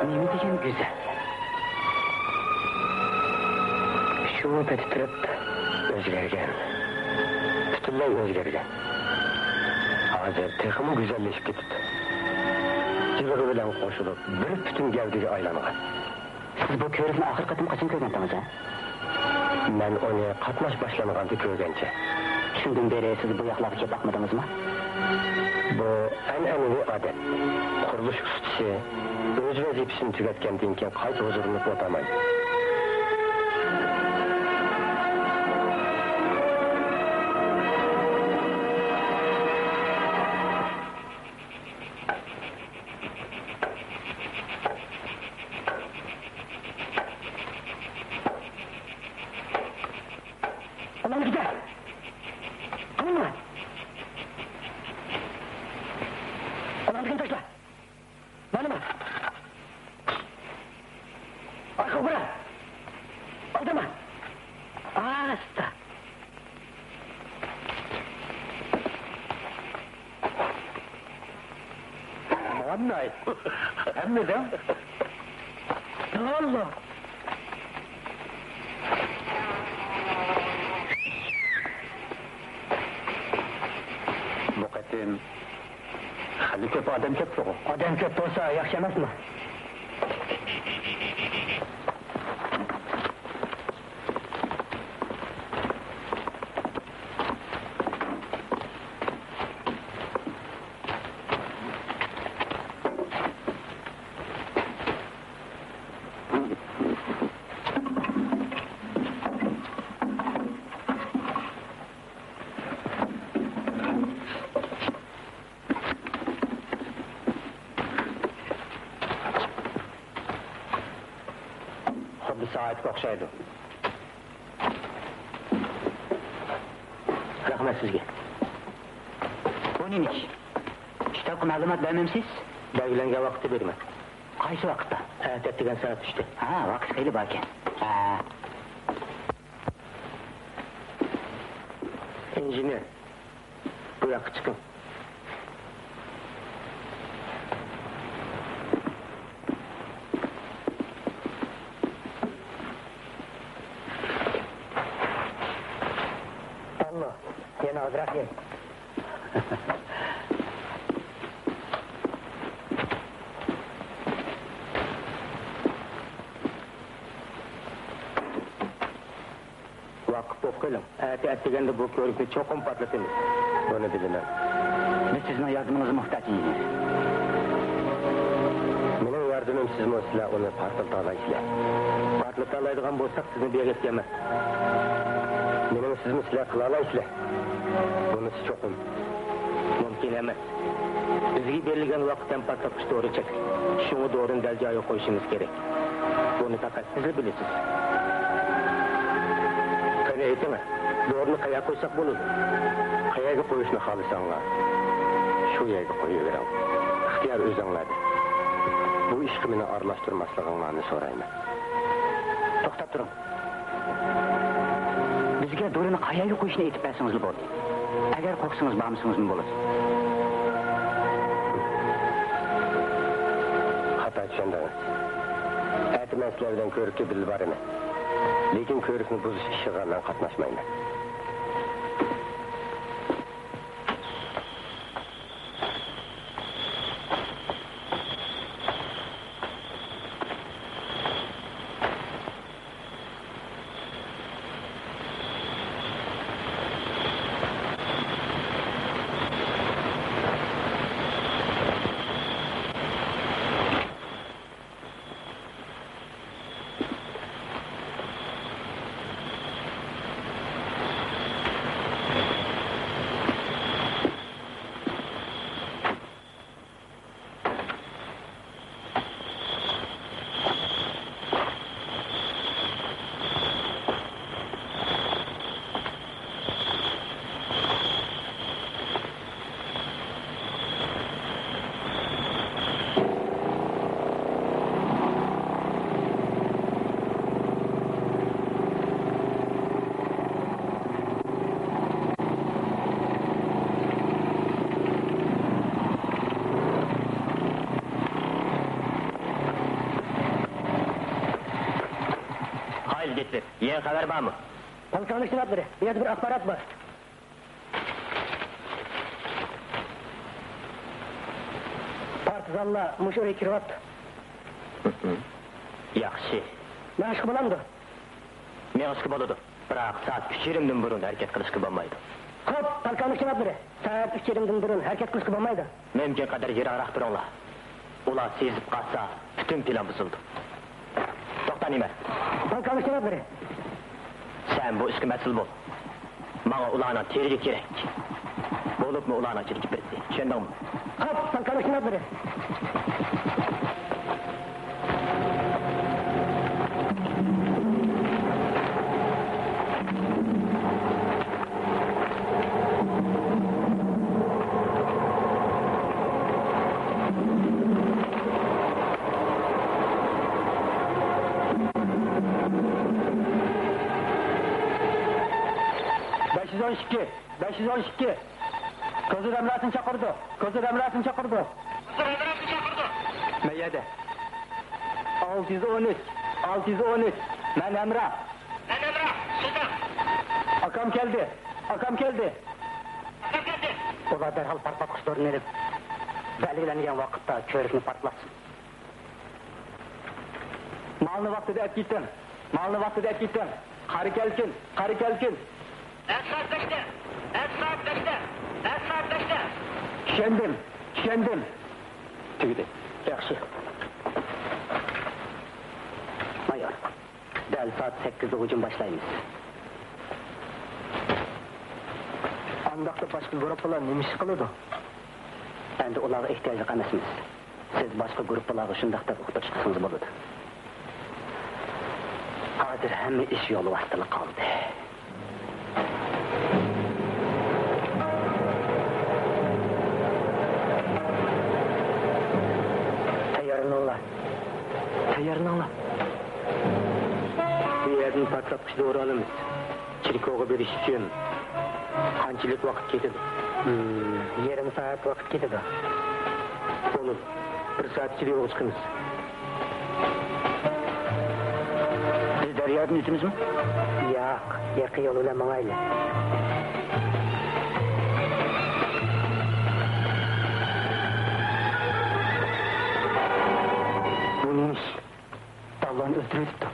نېمە دېگەن گۈزەل! شۇ پېتى تۇرۇپ ئۆزگەرگەن. پۈتۈنلەي ئۆزگەرگەن. ھازىر تېخىمۇ گۈزەللىشىپ كېتىپتۇ. بىلەن قوشۇلۇپ، بىر پۈتۈن گەۋدىگە ئايلانغان. سىز بۇ كۆۋرۈكنى ئاخىرقى قېتىم قاچان كۆرگەنتىڭىز، ھە؟ مەن ئۇنى قاتناش باشلانغاندا كۆرگەنچە. شۇندىن بېرى سىز بۇ ياقلارغا كېلىپ باقمىدىڭىزمۇ؟ بۇ ئەنئەنىۋى ئادەت. قۇرۇلۇش ئۇستىسى ئۆز ۋەزىپىسىنى تۈگەتكەندىن كېيىن قايتا ھۇزۇرلىنىپ ئولتۇرمايدۇ. قولۇڭنى كېچە! قولۇڭنى! قولۇڭدىكىنى تاشلا! مانا ما! ئارقىغا بۇرا! ئالدىرىما! ئاستا! مانا! ھەممىدىن! ئاللا! بۇ قېتىم خېلى كۆپ ئادەم كەپتىغۇ؟ ئادەم كۆپ بولسا ياخشى ئەمەسمۇ؟ خۇددى سائەتكە ئوخشايدۇ. رەھمەت سىزگە. بۇ نېمە ئىش؟ شتابقا مەلۇمات بەرمەمسىز؟ بەلگىلەنگەن ۋاقىتتا بېرىمەن. قايسى ۋاقىتتا؟ ئەتە ئەتىگەن سائەت ئۈچتە. ھە، ۋاقىت خېلى باركەن. ھە. ئىنژېنېر، بۇ ياققا چىقىڭ. ئاللا، يەنە ئازراق يەي. ۋاقىپ بولۇپ قېلىڭ. ئەتە ئەتىگەندە بۇ كۆۋرۈكنى چوقۇم پارتلىتىمىز. بۇنى بىلىمەن. بىز سىزنىڭ ياردىمىڭىزغا موھتاج، ئىنژېنېر. مېنىڭ ياردىمىمسىزمۇ سىلەر ئۇنى پارتلىتالايسىلەر. پارتلىتالايدىغان بولساق، سىزنى بىر يەرگە ئەكەلمەس. مېنىڭسىزمۇ سىلەر قىلالايسىلەر. بۇنىسى چوقۇم. مۇمكىن ئەمەس. بىزگە بېرىلگەن ۋاقىت ھەم پارتلاتقۇچ دورا چەكلىك. شۇڭا دورىنى دەل جايىغا قويۇشىمىز كېرەك. بۇنى پەقەت سىزلا بىلىسىز. قېنى ئېيتىڭە، دورىنى قەيەرگە قويساق بولىدۇ؟ قەيەرگە قويۇشنى خالىساڭلار، شۇ يەرگە قويۇۋېرىڭ. ئىختىيار ئۆزۈڭلەردە. بۇ ئىشقا مېنى ئارىلاشتۇرماسلىقىڭلارنى سورايمەن. توختاپ تۇرۇڭ. بىزگە دورىنى قەيەرگە قويۇشنى ئېيتىپ بەرسىڭىزلا بولدى. ئەگەر قورقسىڭىز، بارمىسىڭىزمۇ بولىدۇ. خاتا چۈشەندىڭىز. ئەتە مەن سىلەر بىلەن كۆۋرۈككە بىللە بارىمەن. لېكىن كۆۋرۈكنى بۇزۇش ئىشىغا مەن قاتناشمايمەن. قايىل گېتىپ، يېڭى خەۋەر بارمۇ؟ پالكانلىق شتابلىرى، بۇ يەردە بىر ئاخبارات بار. زاللا مۇشۇ ئۆيگە كىرىۋاپتۇ. ياخشى. مېڭىشقا بولامدۇ؟ مېڭىشقا بولىدۇ، بىراق سائەت ئۈچ يېرىمدىن بۇرۇن ھەرىكەت قىلىشقا بولمايدۇ. خوپ، پالكوۋنىك جانابلىرى، سائەت ئۈچ يېرىمدىن بۇرۇن ھەرىكەت قىلىشقا بولمايدۇ. مۇمكىن قەدەر يىراقراق تۇرۇڭلار. ئۇلار سېزىپ قالسا، پۈتۈن پىلان بۇزۇلىدۇ. توختا، نېمە؟ پالكوۋنىك جانابلىرى. سەن بۇ ئىشقا مەسئۇل بول. ماڭا ئۇلارنىڭ تېرىكى كېرەك. بولۇپمۇ ئۇلارنىڭ ئىچىدىكى بىرسى. چۈشەندىڭمۇ؟ خوپ، پالكوۋنىك جانابلىرى. بەش يۈز ئون ئىككى، بەش يۈز ئون ئىككى. كوزىر ھەمراھسىنى چاقىرىدۇ، كوزىر ھەمراھسىنى چاقىرىدۇ. كوزىر ھەمراھسىنى چاقىرىدۇ. مەن يەردە. ئالتە يۈز ئون ئۈچ، ئالتە يۈز ئون ئۈچ. مەن ھەمراھ. مەن ھەمراھ. سىزنىڭ. ئاكام كەلدى، ئاكام كەلدى. ئاكام كەلدى. ئۇلار دەرھال پارتلاتقۇچ دورىنى ئېلىپ، بەلگىلەنگەن ۋاقىتتا چۆرۈكنى پارتلاتسۇن. مالنى ۋاقتىدا ئەپ كېتىڭ. مالنى ۋاقتىدا ئەپ كېتىڭ. قارا كەلكۈن، قارا كەلكۈن. ئەتە سائەت بەشتە. ئەتە سائەت بەشتە. ئەتە سائەت بەشتە. چۈشەندىم، چۈشەندىم. تۈگىدى. ياخشى. مايور، دەل سائەت سەككىزدە ھۇجۇم باشلايمىز. ئانداقتا باشقا گۇرۇپپىلار نېمە ئىش قىلىدۇ؟ ئەمدى ئۇلارغا ئېھتىياجلىق ئەمەسمىز. سىز باشقا گۇرۇپپىلارغا شۇنداق دەپ ئۇقتۇرۇش قىلسىڭىز بولىدۇ. ھازىر ھەممە ئىش يول ۋاسىتىلا قالدى. تەييارلىنىڭلار. تەييارلىنىڭلار. بۇ يەردىن پارتلاتقۇچ دورا ئالىمىز. چېركوۋغا بېرىش ئۈچۈن قانچىلىك ۋاقىت كېتىدۇ؟ ھىم، يېرىم سائەت ۋاقىت كېتىدۇ. بولىدۇ. بىر سائەت ئىچىدە يولغا چىقىمىز. بىز دەريادىن ئۆتىمىزمۇ؟ ياق، ياقا يول بىلەن ماڭايلى. بۇ نېمە ئىش؟ داللانى ئۆلتۈرۈۋېتىپتۇ.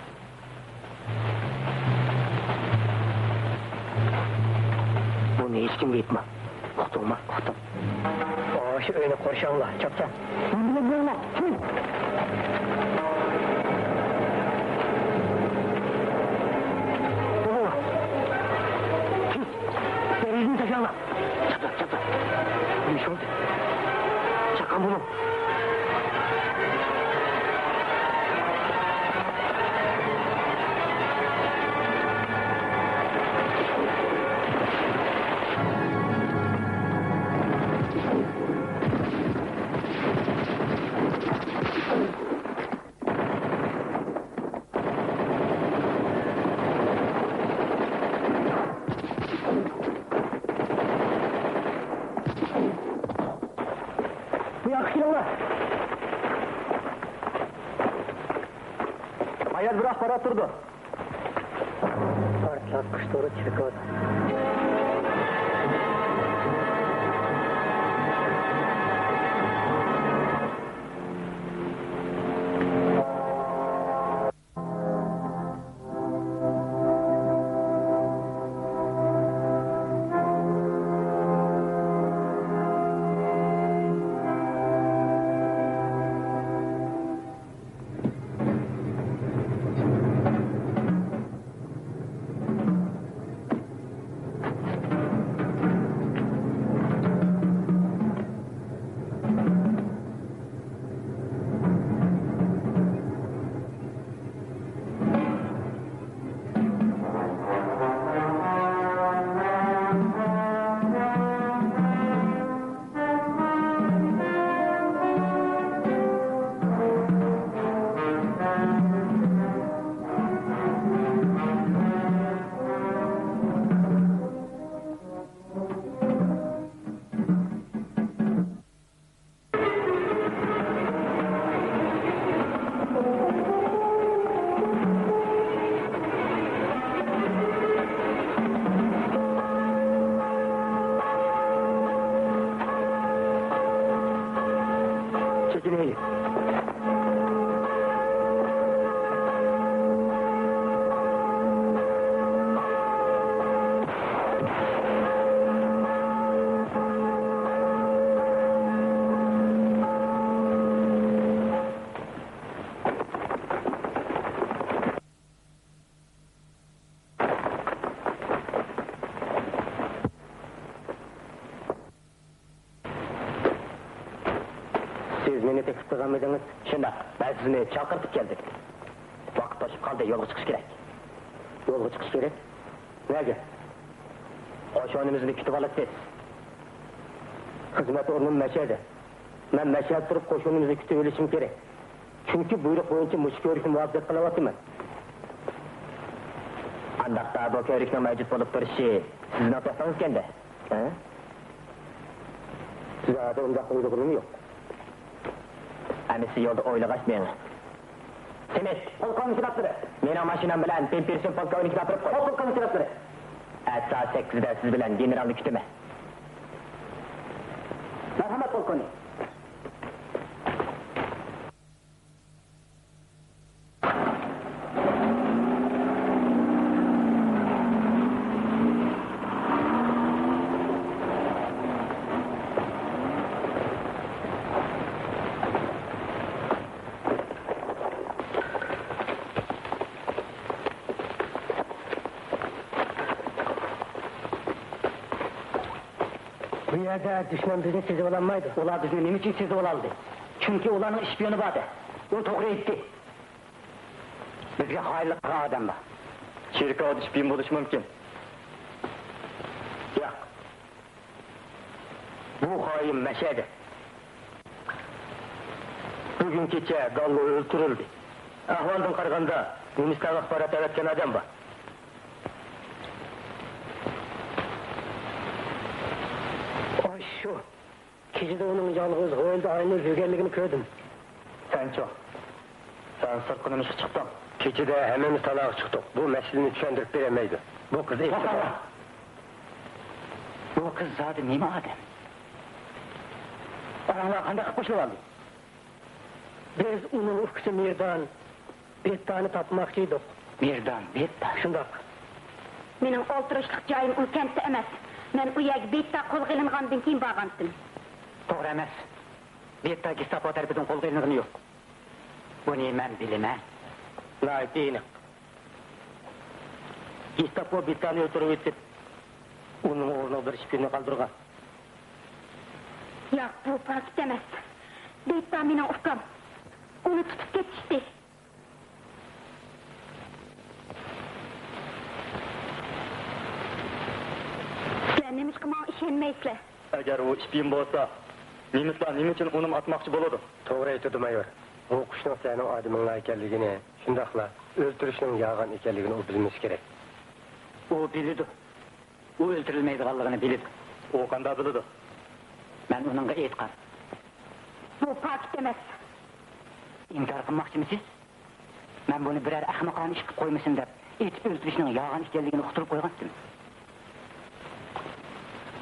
بۇنى ھېچكىمگە ئېيتما. ئۇقتۇڭمۇ؟ ئۇقتۇم. ئاشۇ ئۆينى قورشاڭلار، چاپسان. مەن بىلەن بولۇڭلار. بولۇڭلار. دېرىزىنى تاشلاڭلار. چاپلا، چاپلا. نېمە ئىش بولدى؟ چاققان بولۇڭ. بۇ ياققا كېلىڭلار. مايور بىر ئاخبارات تۇرىدۇ. پارتلاتقۇچ تورى چېركاۋدا. قىلغانمىدىڭىز؟ شۇنداق، مەن سىزنى چاقىرتىپ كەلدىم. ۋاقىت توشۇپ قالدى، يولغا چىقىش كېرەك. يولغا چىقىش كېرەك؟ نەگە؟ قوشۇنىمىزنى كۈتۈۋالىسىز. خىزمەت ئورنۇم مەشەدە. مەن مەشەدە تۇرۇپ قوشۇنىمىزنى كۈتۈۋېلىشىم كېرەك. چۈنكى بۇيرۇق بويىچە مۇشۇ كۆۋرۈكنى مۇھاپىزەت قىلىۋاتىمەن. ئانداقتا بۇ كۆۋرۈكنىڭ مەۋجۇت بولۇپ تۇرۇشى سىزنىڭ تۆھپىڭىزكەندە، ھە؟ زادى ئۇنداق ئويلىغىنىم يوق. ئەمىسە يولدا ئويلىغاچ مېڭە. سېمىت! پولكوۋنىك ئاپتورى! مېنىڭ ماشىنام بىلەن پىمپىرسون پولكوۋنىكنى ئاپىرىپ قوي. خوپ، پولكوۋنىك ئاپتورى! ئەتە سائەت سەككىزدە سىز بىلەن گېنېرالنى كۈتىمەن. مەرھەمەت، پولكوۋنىك! بۇ يەردە دۈشمەن بىزنى سېزىۋالالمايدۇ. ئۇلار بىزنى نېمە ئۈچۈن سېزىۋالالىدى؟ چۈنكى ئۇلارنىڭ ئىشپىيونى بار-دە. ئۇ توغرا ئېيتتى. بىزگە خائىنلىق قىلغان ئادەم بار. چېركاۋدا ئىشپىيون بولۇشى مۇمكىن. ياق. بۇ خائىن مەشەدە. بۈگۈن كېچە گاللو ئۆلتۈرۈلدى. ئەھۋالدىن قارىغاندا، نېمىستان ئاخبارات ئەۋەتكەن ئادەم بار. ئاشۇ. كېچىدە ئۇنىڭ يالغۇز ھويلىدا ئايلىنىپ يۈرگەنلىكىنى كۆردۈم. سەنچۇ؟ سەن سىرتقا نېمە ئىشقا چىقتىڭ؟ كېچىدە ھەممىمىز تالاغا چىقتۇق. بۇ مەسىلىنى چۈشەندۈرۈپ بېرەلمەيدۇ. بۇ قىز ئېيتىپ بېرەي. بۇ قىز زادى نېمە ئادەم؟ ئاراڭلار قانداق قىلىپ قوشۇلۇۋالدى؟ بىز ئۇنىڭ ئۇكىسى مىردان بېتتانى تاپماقچى ئىدۇق. مىردان بېتتا؟ شۇنداق. مېنىڭ ئولتۇرۇشلۇق جايىم ئۇ كەنتتە ئەمەس. مەن ئۇ يەرگە بېتتا قولغا ئېلىنغاندىن كېيىن بارغانتىم. توغرا ئەمەس. بېتتا گېستاپو تەرىپىدىن قولغا ئېلىنغىنى يوق. بۇنى مەن بىلىمەن. ناھايىتى ئېنىق. گېستاپو بېتتانى ئۆلتۈرۈۋېتىپ، ئۇنىڭ ئورنىغا بىر ئىشپىيوننى قالدۇرغان. ياق، بۇ پاكىت ئەمەس. بېتتا مېنىڭ ئۇكام. ئۇنى تۇتۇپ كېتىشتى. سىلەر نېمىشقا ماڭا ئىشەنمەيسىلەر؟ ئەگەر ئۇ ئىشپىيون بولسا، نېمىسلار نېمە ئۈچۈن ئۇنىمۇ ئاتماقچى بولىدۇ؟ توغرا ئېيتىدۇ، مايور. بۇ قۇشنىڭ سىلەرنىڭ ئادىمىڭلار ئىكەنلىكىنى، شۇنداقلا ئۆلتۈرۈشنىڭ يالغان ئىكەنلىكىنى ئۇ بىلمىسى كېرەك. ئۇ بىلىدۇ. ئۇ ئۆلتۈرۈلمەيدىغانلىقىنى بىلىدۇ. ئۇ قانداق بىلىدۇ؟ مەن ئۇنىڭغا ئېيتقان. بۇ پاكىت ئەمەس. ئىنكار قىلماقچىمۇ سىز؟ مەن بۇنى بىرەر ئەخمىقانە ئىش قىلىپ قويمىسۇن دەپ، ئېتىپ ئۆلتۈرۈشنىڭ يالغان ئىكەنلىكىنى ئۇقتۇرۇپ قويغانتىم.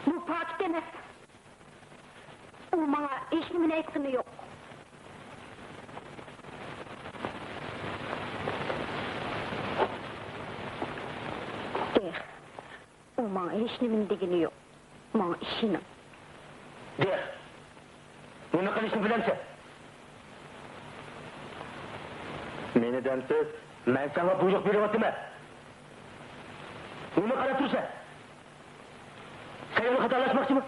بۇ پاكىت ئەمەس. ئۇ ماڭا ھېچنېمىنى ئېيتقىنى يوق. ئېھ. ئۇ ماڭا ھېچنېمىنى دېگىنى يوق. ماڭا ئىشىنىڭ. دېخ، نېمە قىلىشنى بىلەمسەن؟ مېنى دەمسىز؟ مەن ساڭا بۇيرۇق بېرىۋاتىمەن. نېمە قاراپ تۇرىسەن؟ سەن يەنە خاتالاشماقچىمۇ؟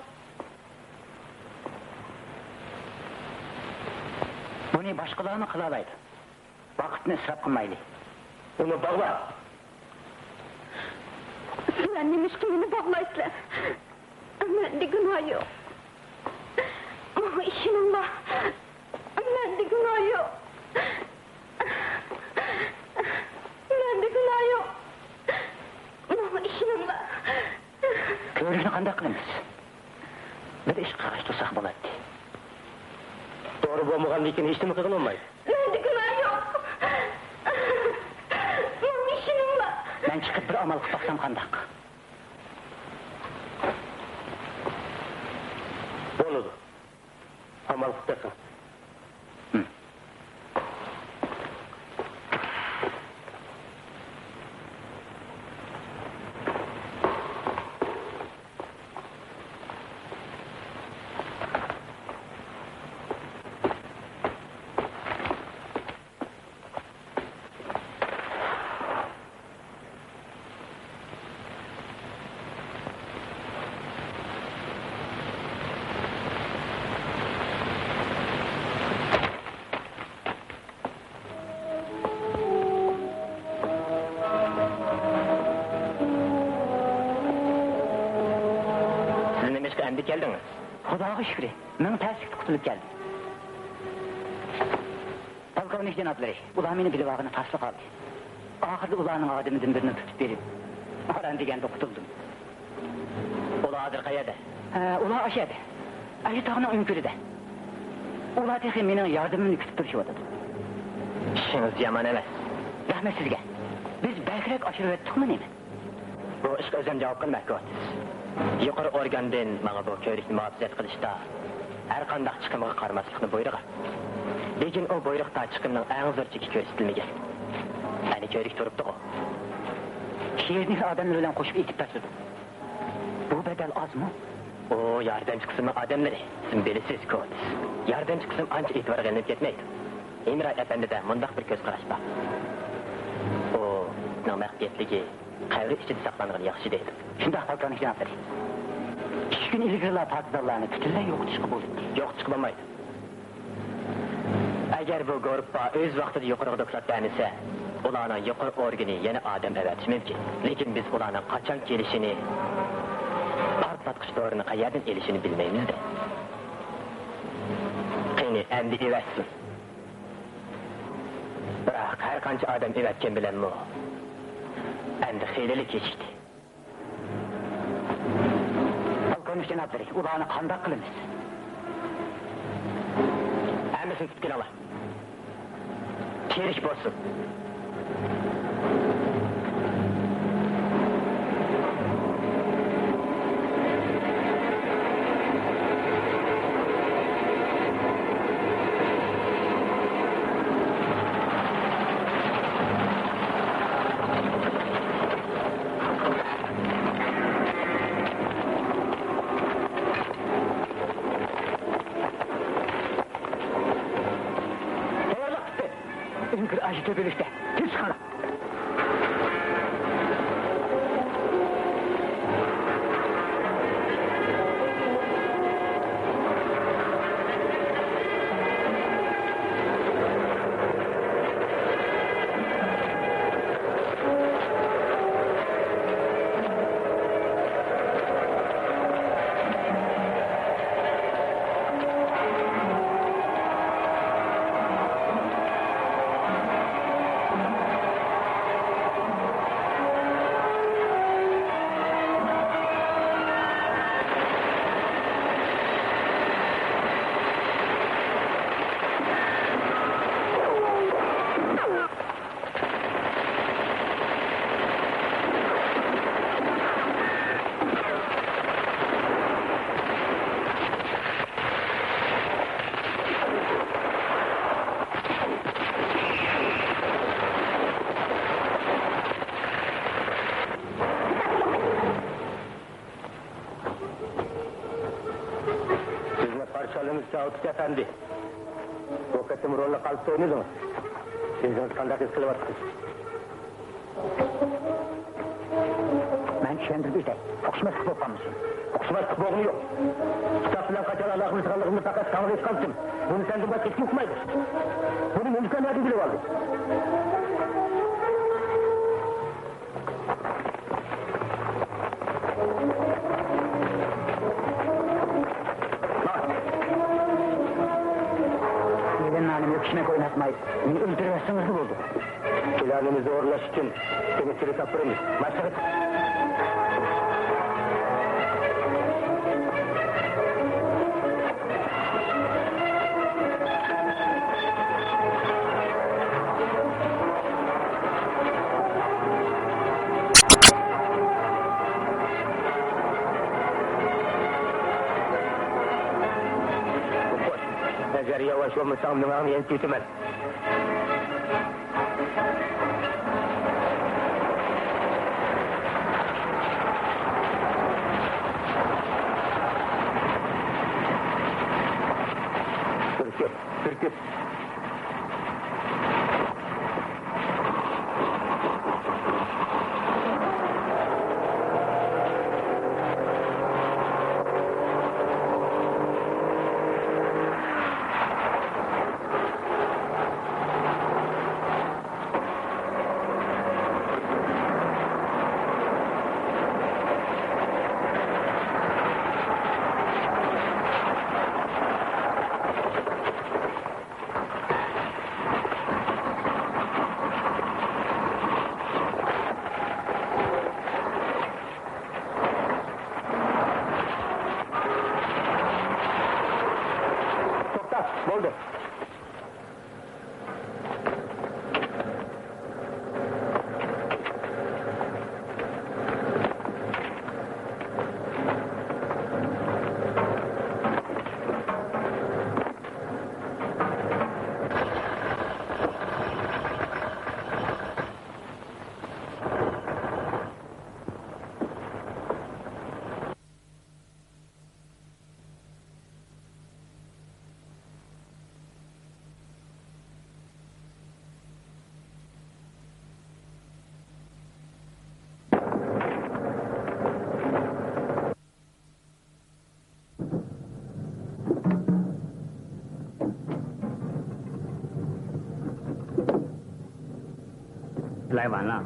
بۇنى باشقىلارمۇ قىلالايدۇ. ۋاقىتنى ئىسراپ قىلمايلى. ئۇنى باغلا! سىلەر نېمىشقا مېنى باغلايسىلەر؟ مەندە گۇناھ يوق. ماڭا ئىشىنىڭلار. مەندە گۇناھ يوق. مەندە گۇناھ يوق. ماڭا ئىشىنىڭلار. كۆۋرۈكنى قانداق قىلىمىز؟ بىر ئىش قىلغاچ تۇرساق بولاتتى. دورا بولمىغاندىن كېيىن ھېچنېمە قىلغىلى بولمايدۇ. مەندە گۇناھ يوق. ماڭا ئىشىنىڭلار. مەن چىقىپ بىر ئامال قىلىپ باقسام قانداق؟ بولىدۇ. ئامال قىلىپ بېقىڭ. كەلدىڭىز؟ خۇداغا شۈكرى، مىڭ تەسلىكتە قۇتۇلۇپ كەلدىم. پولكوۋنىك جانابلىرى، ئۇلار مېنى بىلىۋالغىنى تاسلا قالدى. ئاخىرىدا ئۇلارنىڭ ئادىمىدىن بىرىنى تۇتۇپ بېرىپ، ئاران دېگەندە قۇتۇلدۇم. ئۇلار ھازىر قەيەردە؟ ھە، ئۇلار ئاشۇ يەردە. ئاشۇ تاغنىڭ ئۆڭكۈرىدە. ئۇلار تېخى مېنىڭ ياردىمىمنى كۈتۈپ تۇرۇشۇۋاتىدۇ. ئىشىڭىز يامان ئەمەس. رەھمەت سىزگە. بىز بەكرەك ئاشۇرۇۋەتتۇقمۇ نېمە؟ بۇ ئىشقا ئۆزۈم جاۋاب قىلىمەن، كوتس. يۇقىرى ئورگاندىن ماڭا بۇ كۆۋرۈكنى مۇھاپىزەت قىلىشتا ھەر قانداق چىقىمغا قارىماسلىقنى بۇيرۇغان. لېكىن ئۇ بۇيرۇقتا چىقىمنىڭ ئەڭ زور چېكى كۆرسىتىلمىگەن. ئەنە كۆۋرۈك تۇرۇپتىغۇ. شېرىنى ئادەملىرى بىلەن قوشۇپ ئېتىپ تاشلىدىم. بۇ بەدەل ئازمۇ؟ ئۇ ياردەمچى قىسىمنىڭ ئادەملىرى. سىز بىلىسىز، كوتس. ياردەمچى قىسىم ئانچە ئېتىبارغا ئېلىنىپ كەتمەيدۇ. ھېمراھ ئەپەندىدە مۇنداق بىر كۆز قاراش بار. ئۇنىڭ مەخپىيەتلىكى قەبرە ئىچىدە ساقلانغىنى ياخشى دەيدۇ. شۇنداق، پولكوۋنىك جانابلىرى. ئىككى كۈن ئىلگىرىلا پارتىزانلارنى پۈتۈنلەي يوقىتىشقا بولاتتى. يوقىتىشقا بولمايدۇ. ئەگەر بۇ گۇرۇپپا ئۆز ۋاقتىدا يۇقىرىغا دوكلات بەرمىسە، ئۇلارنىڭ يۇقىرى ئورگىنى يەنە ئادەم ئەۋەتىشى مۇمكىن. لېكىن بىز ئۇلارنىڭ قاچان كېلىشىنى، پارتلاتقۇچ دورىنى قەيەردىن ئېلىشىنى بىلمەيمىز-دە. قېنى، ئەمدى ئەۋەتسۇن. بىراق، ھەر قانچە ئادەم ئەۋەتكەن بىلەنمۇ، ئەمدى خېلىلا كېچىكتى. پولكوۋنىك جانابلىرى، ئۇلارنى قانداق قىلىمىز؟ ھەممىسىنى تۇتۇپ كېلىڭلار. تىرىك بولسۇن. تەييارلىق پۈتتى. ئۆڭكۈر ئاشۇ تۆپىلىكتە. تېز چىقىڭلار. سىزنى قارشى ئالىمىز، ساۋۇتۇس ئەپەندى. بۇ قېتىم رولنى قالتىس ئوينىدىڭىز. ئۆزىڭىز قانداق ھېس قىلىۋاتىسىز؟ مەن چۈشەندۈرۈپ ئۆتەي. ئۇقۇشماسلىق بولۇپ قالمىسۇن. ئۇقۇشماسلىق بولغىنى يوق. كىتاب بىلەن قاچان ئالاقىلىشىدىغانلىقىمنى پەقەت ساڭىلا ئېيتقانتىم. بۇنى سەندىن باشقا ھېچكىم ئۇقمايدۇ. بۇنى مۇنىسى نەدىن بىلىۋالدى؟ ئېلىنلارنى مۆكۈشمەك ئويناتماي، مېنى ئۆلتۈرۈۋەتسىڭىزلا بولدى. پىلانىمىزنى ئورۇنلاش ئۈچۈن سېنى سۈرۈپ ئاپىرىمىز. باشلىغىچ. ئەگەر ياۋاش بولمىساڭ، مېڭەڭنى يەنچۈيتىمەن. سۈركۈپ، سۈركۈپ. 来晚了。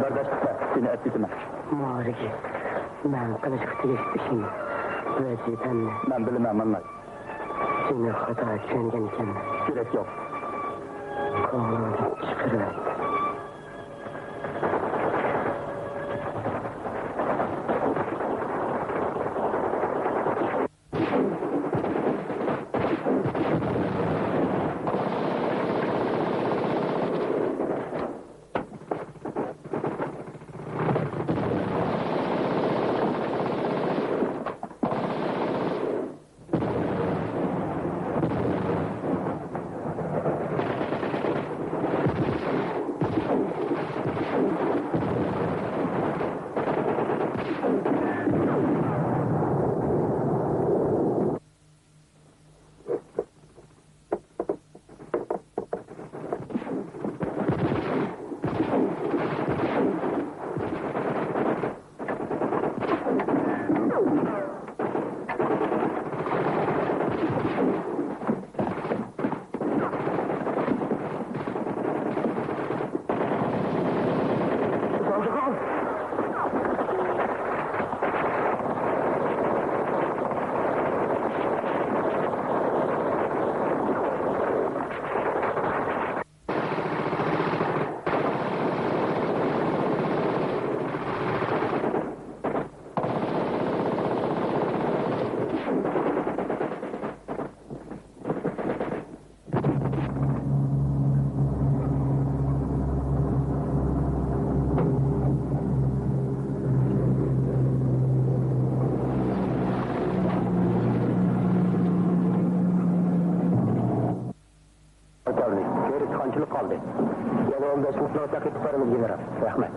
بەرداشلىقتا سېنى ئەپلىتىمەن. مارىگى، مەن قىلىشقا تېگىشلىك ئىشنى، ۋەزىپەمنى. مەن بىلىمەن، ماڭاي. سېنى خاتا چۈشەنگەن ئىكەنمەن. كېرەك يوق. كۆڭلۈڭدىن چىقىرىۋەت. قالدى. يەنە ئون بەش مىنۇتنىڭ تەقىب تۇتارمىز، گېنېرال. رەھمەت.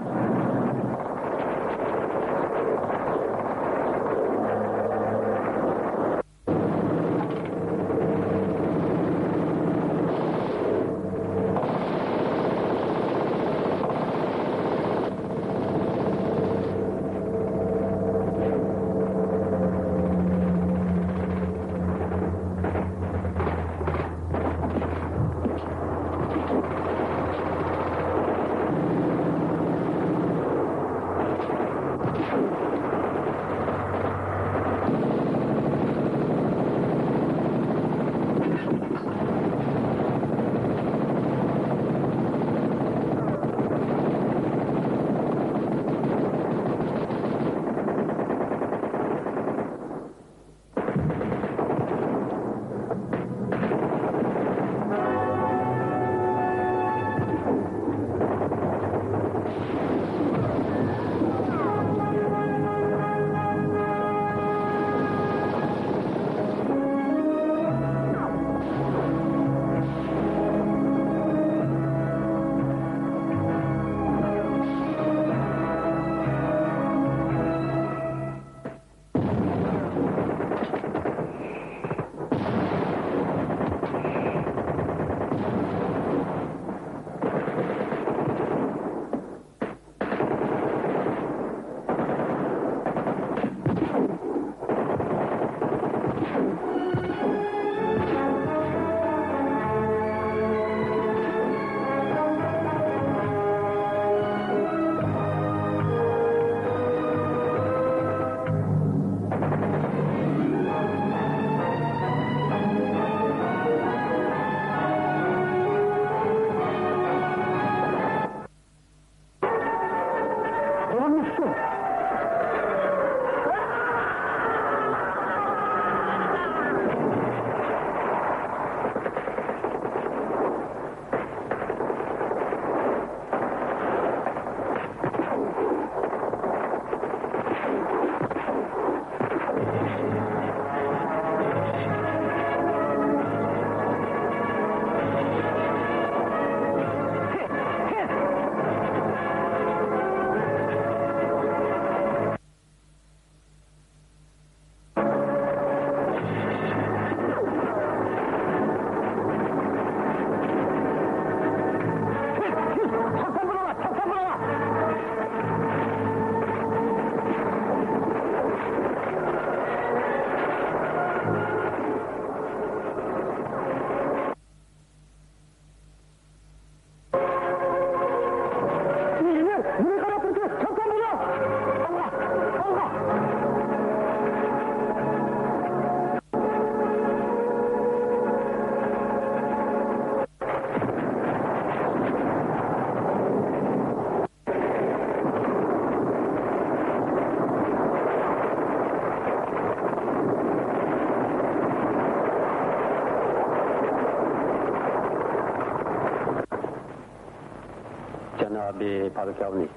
جانابىي پولكوۋنىك،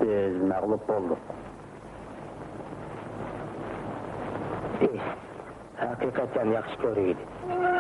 بىز مەغلۇپ بولدۇق. ئىھ، ھەقىقەتەن ياخشى كۆرگىدى.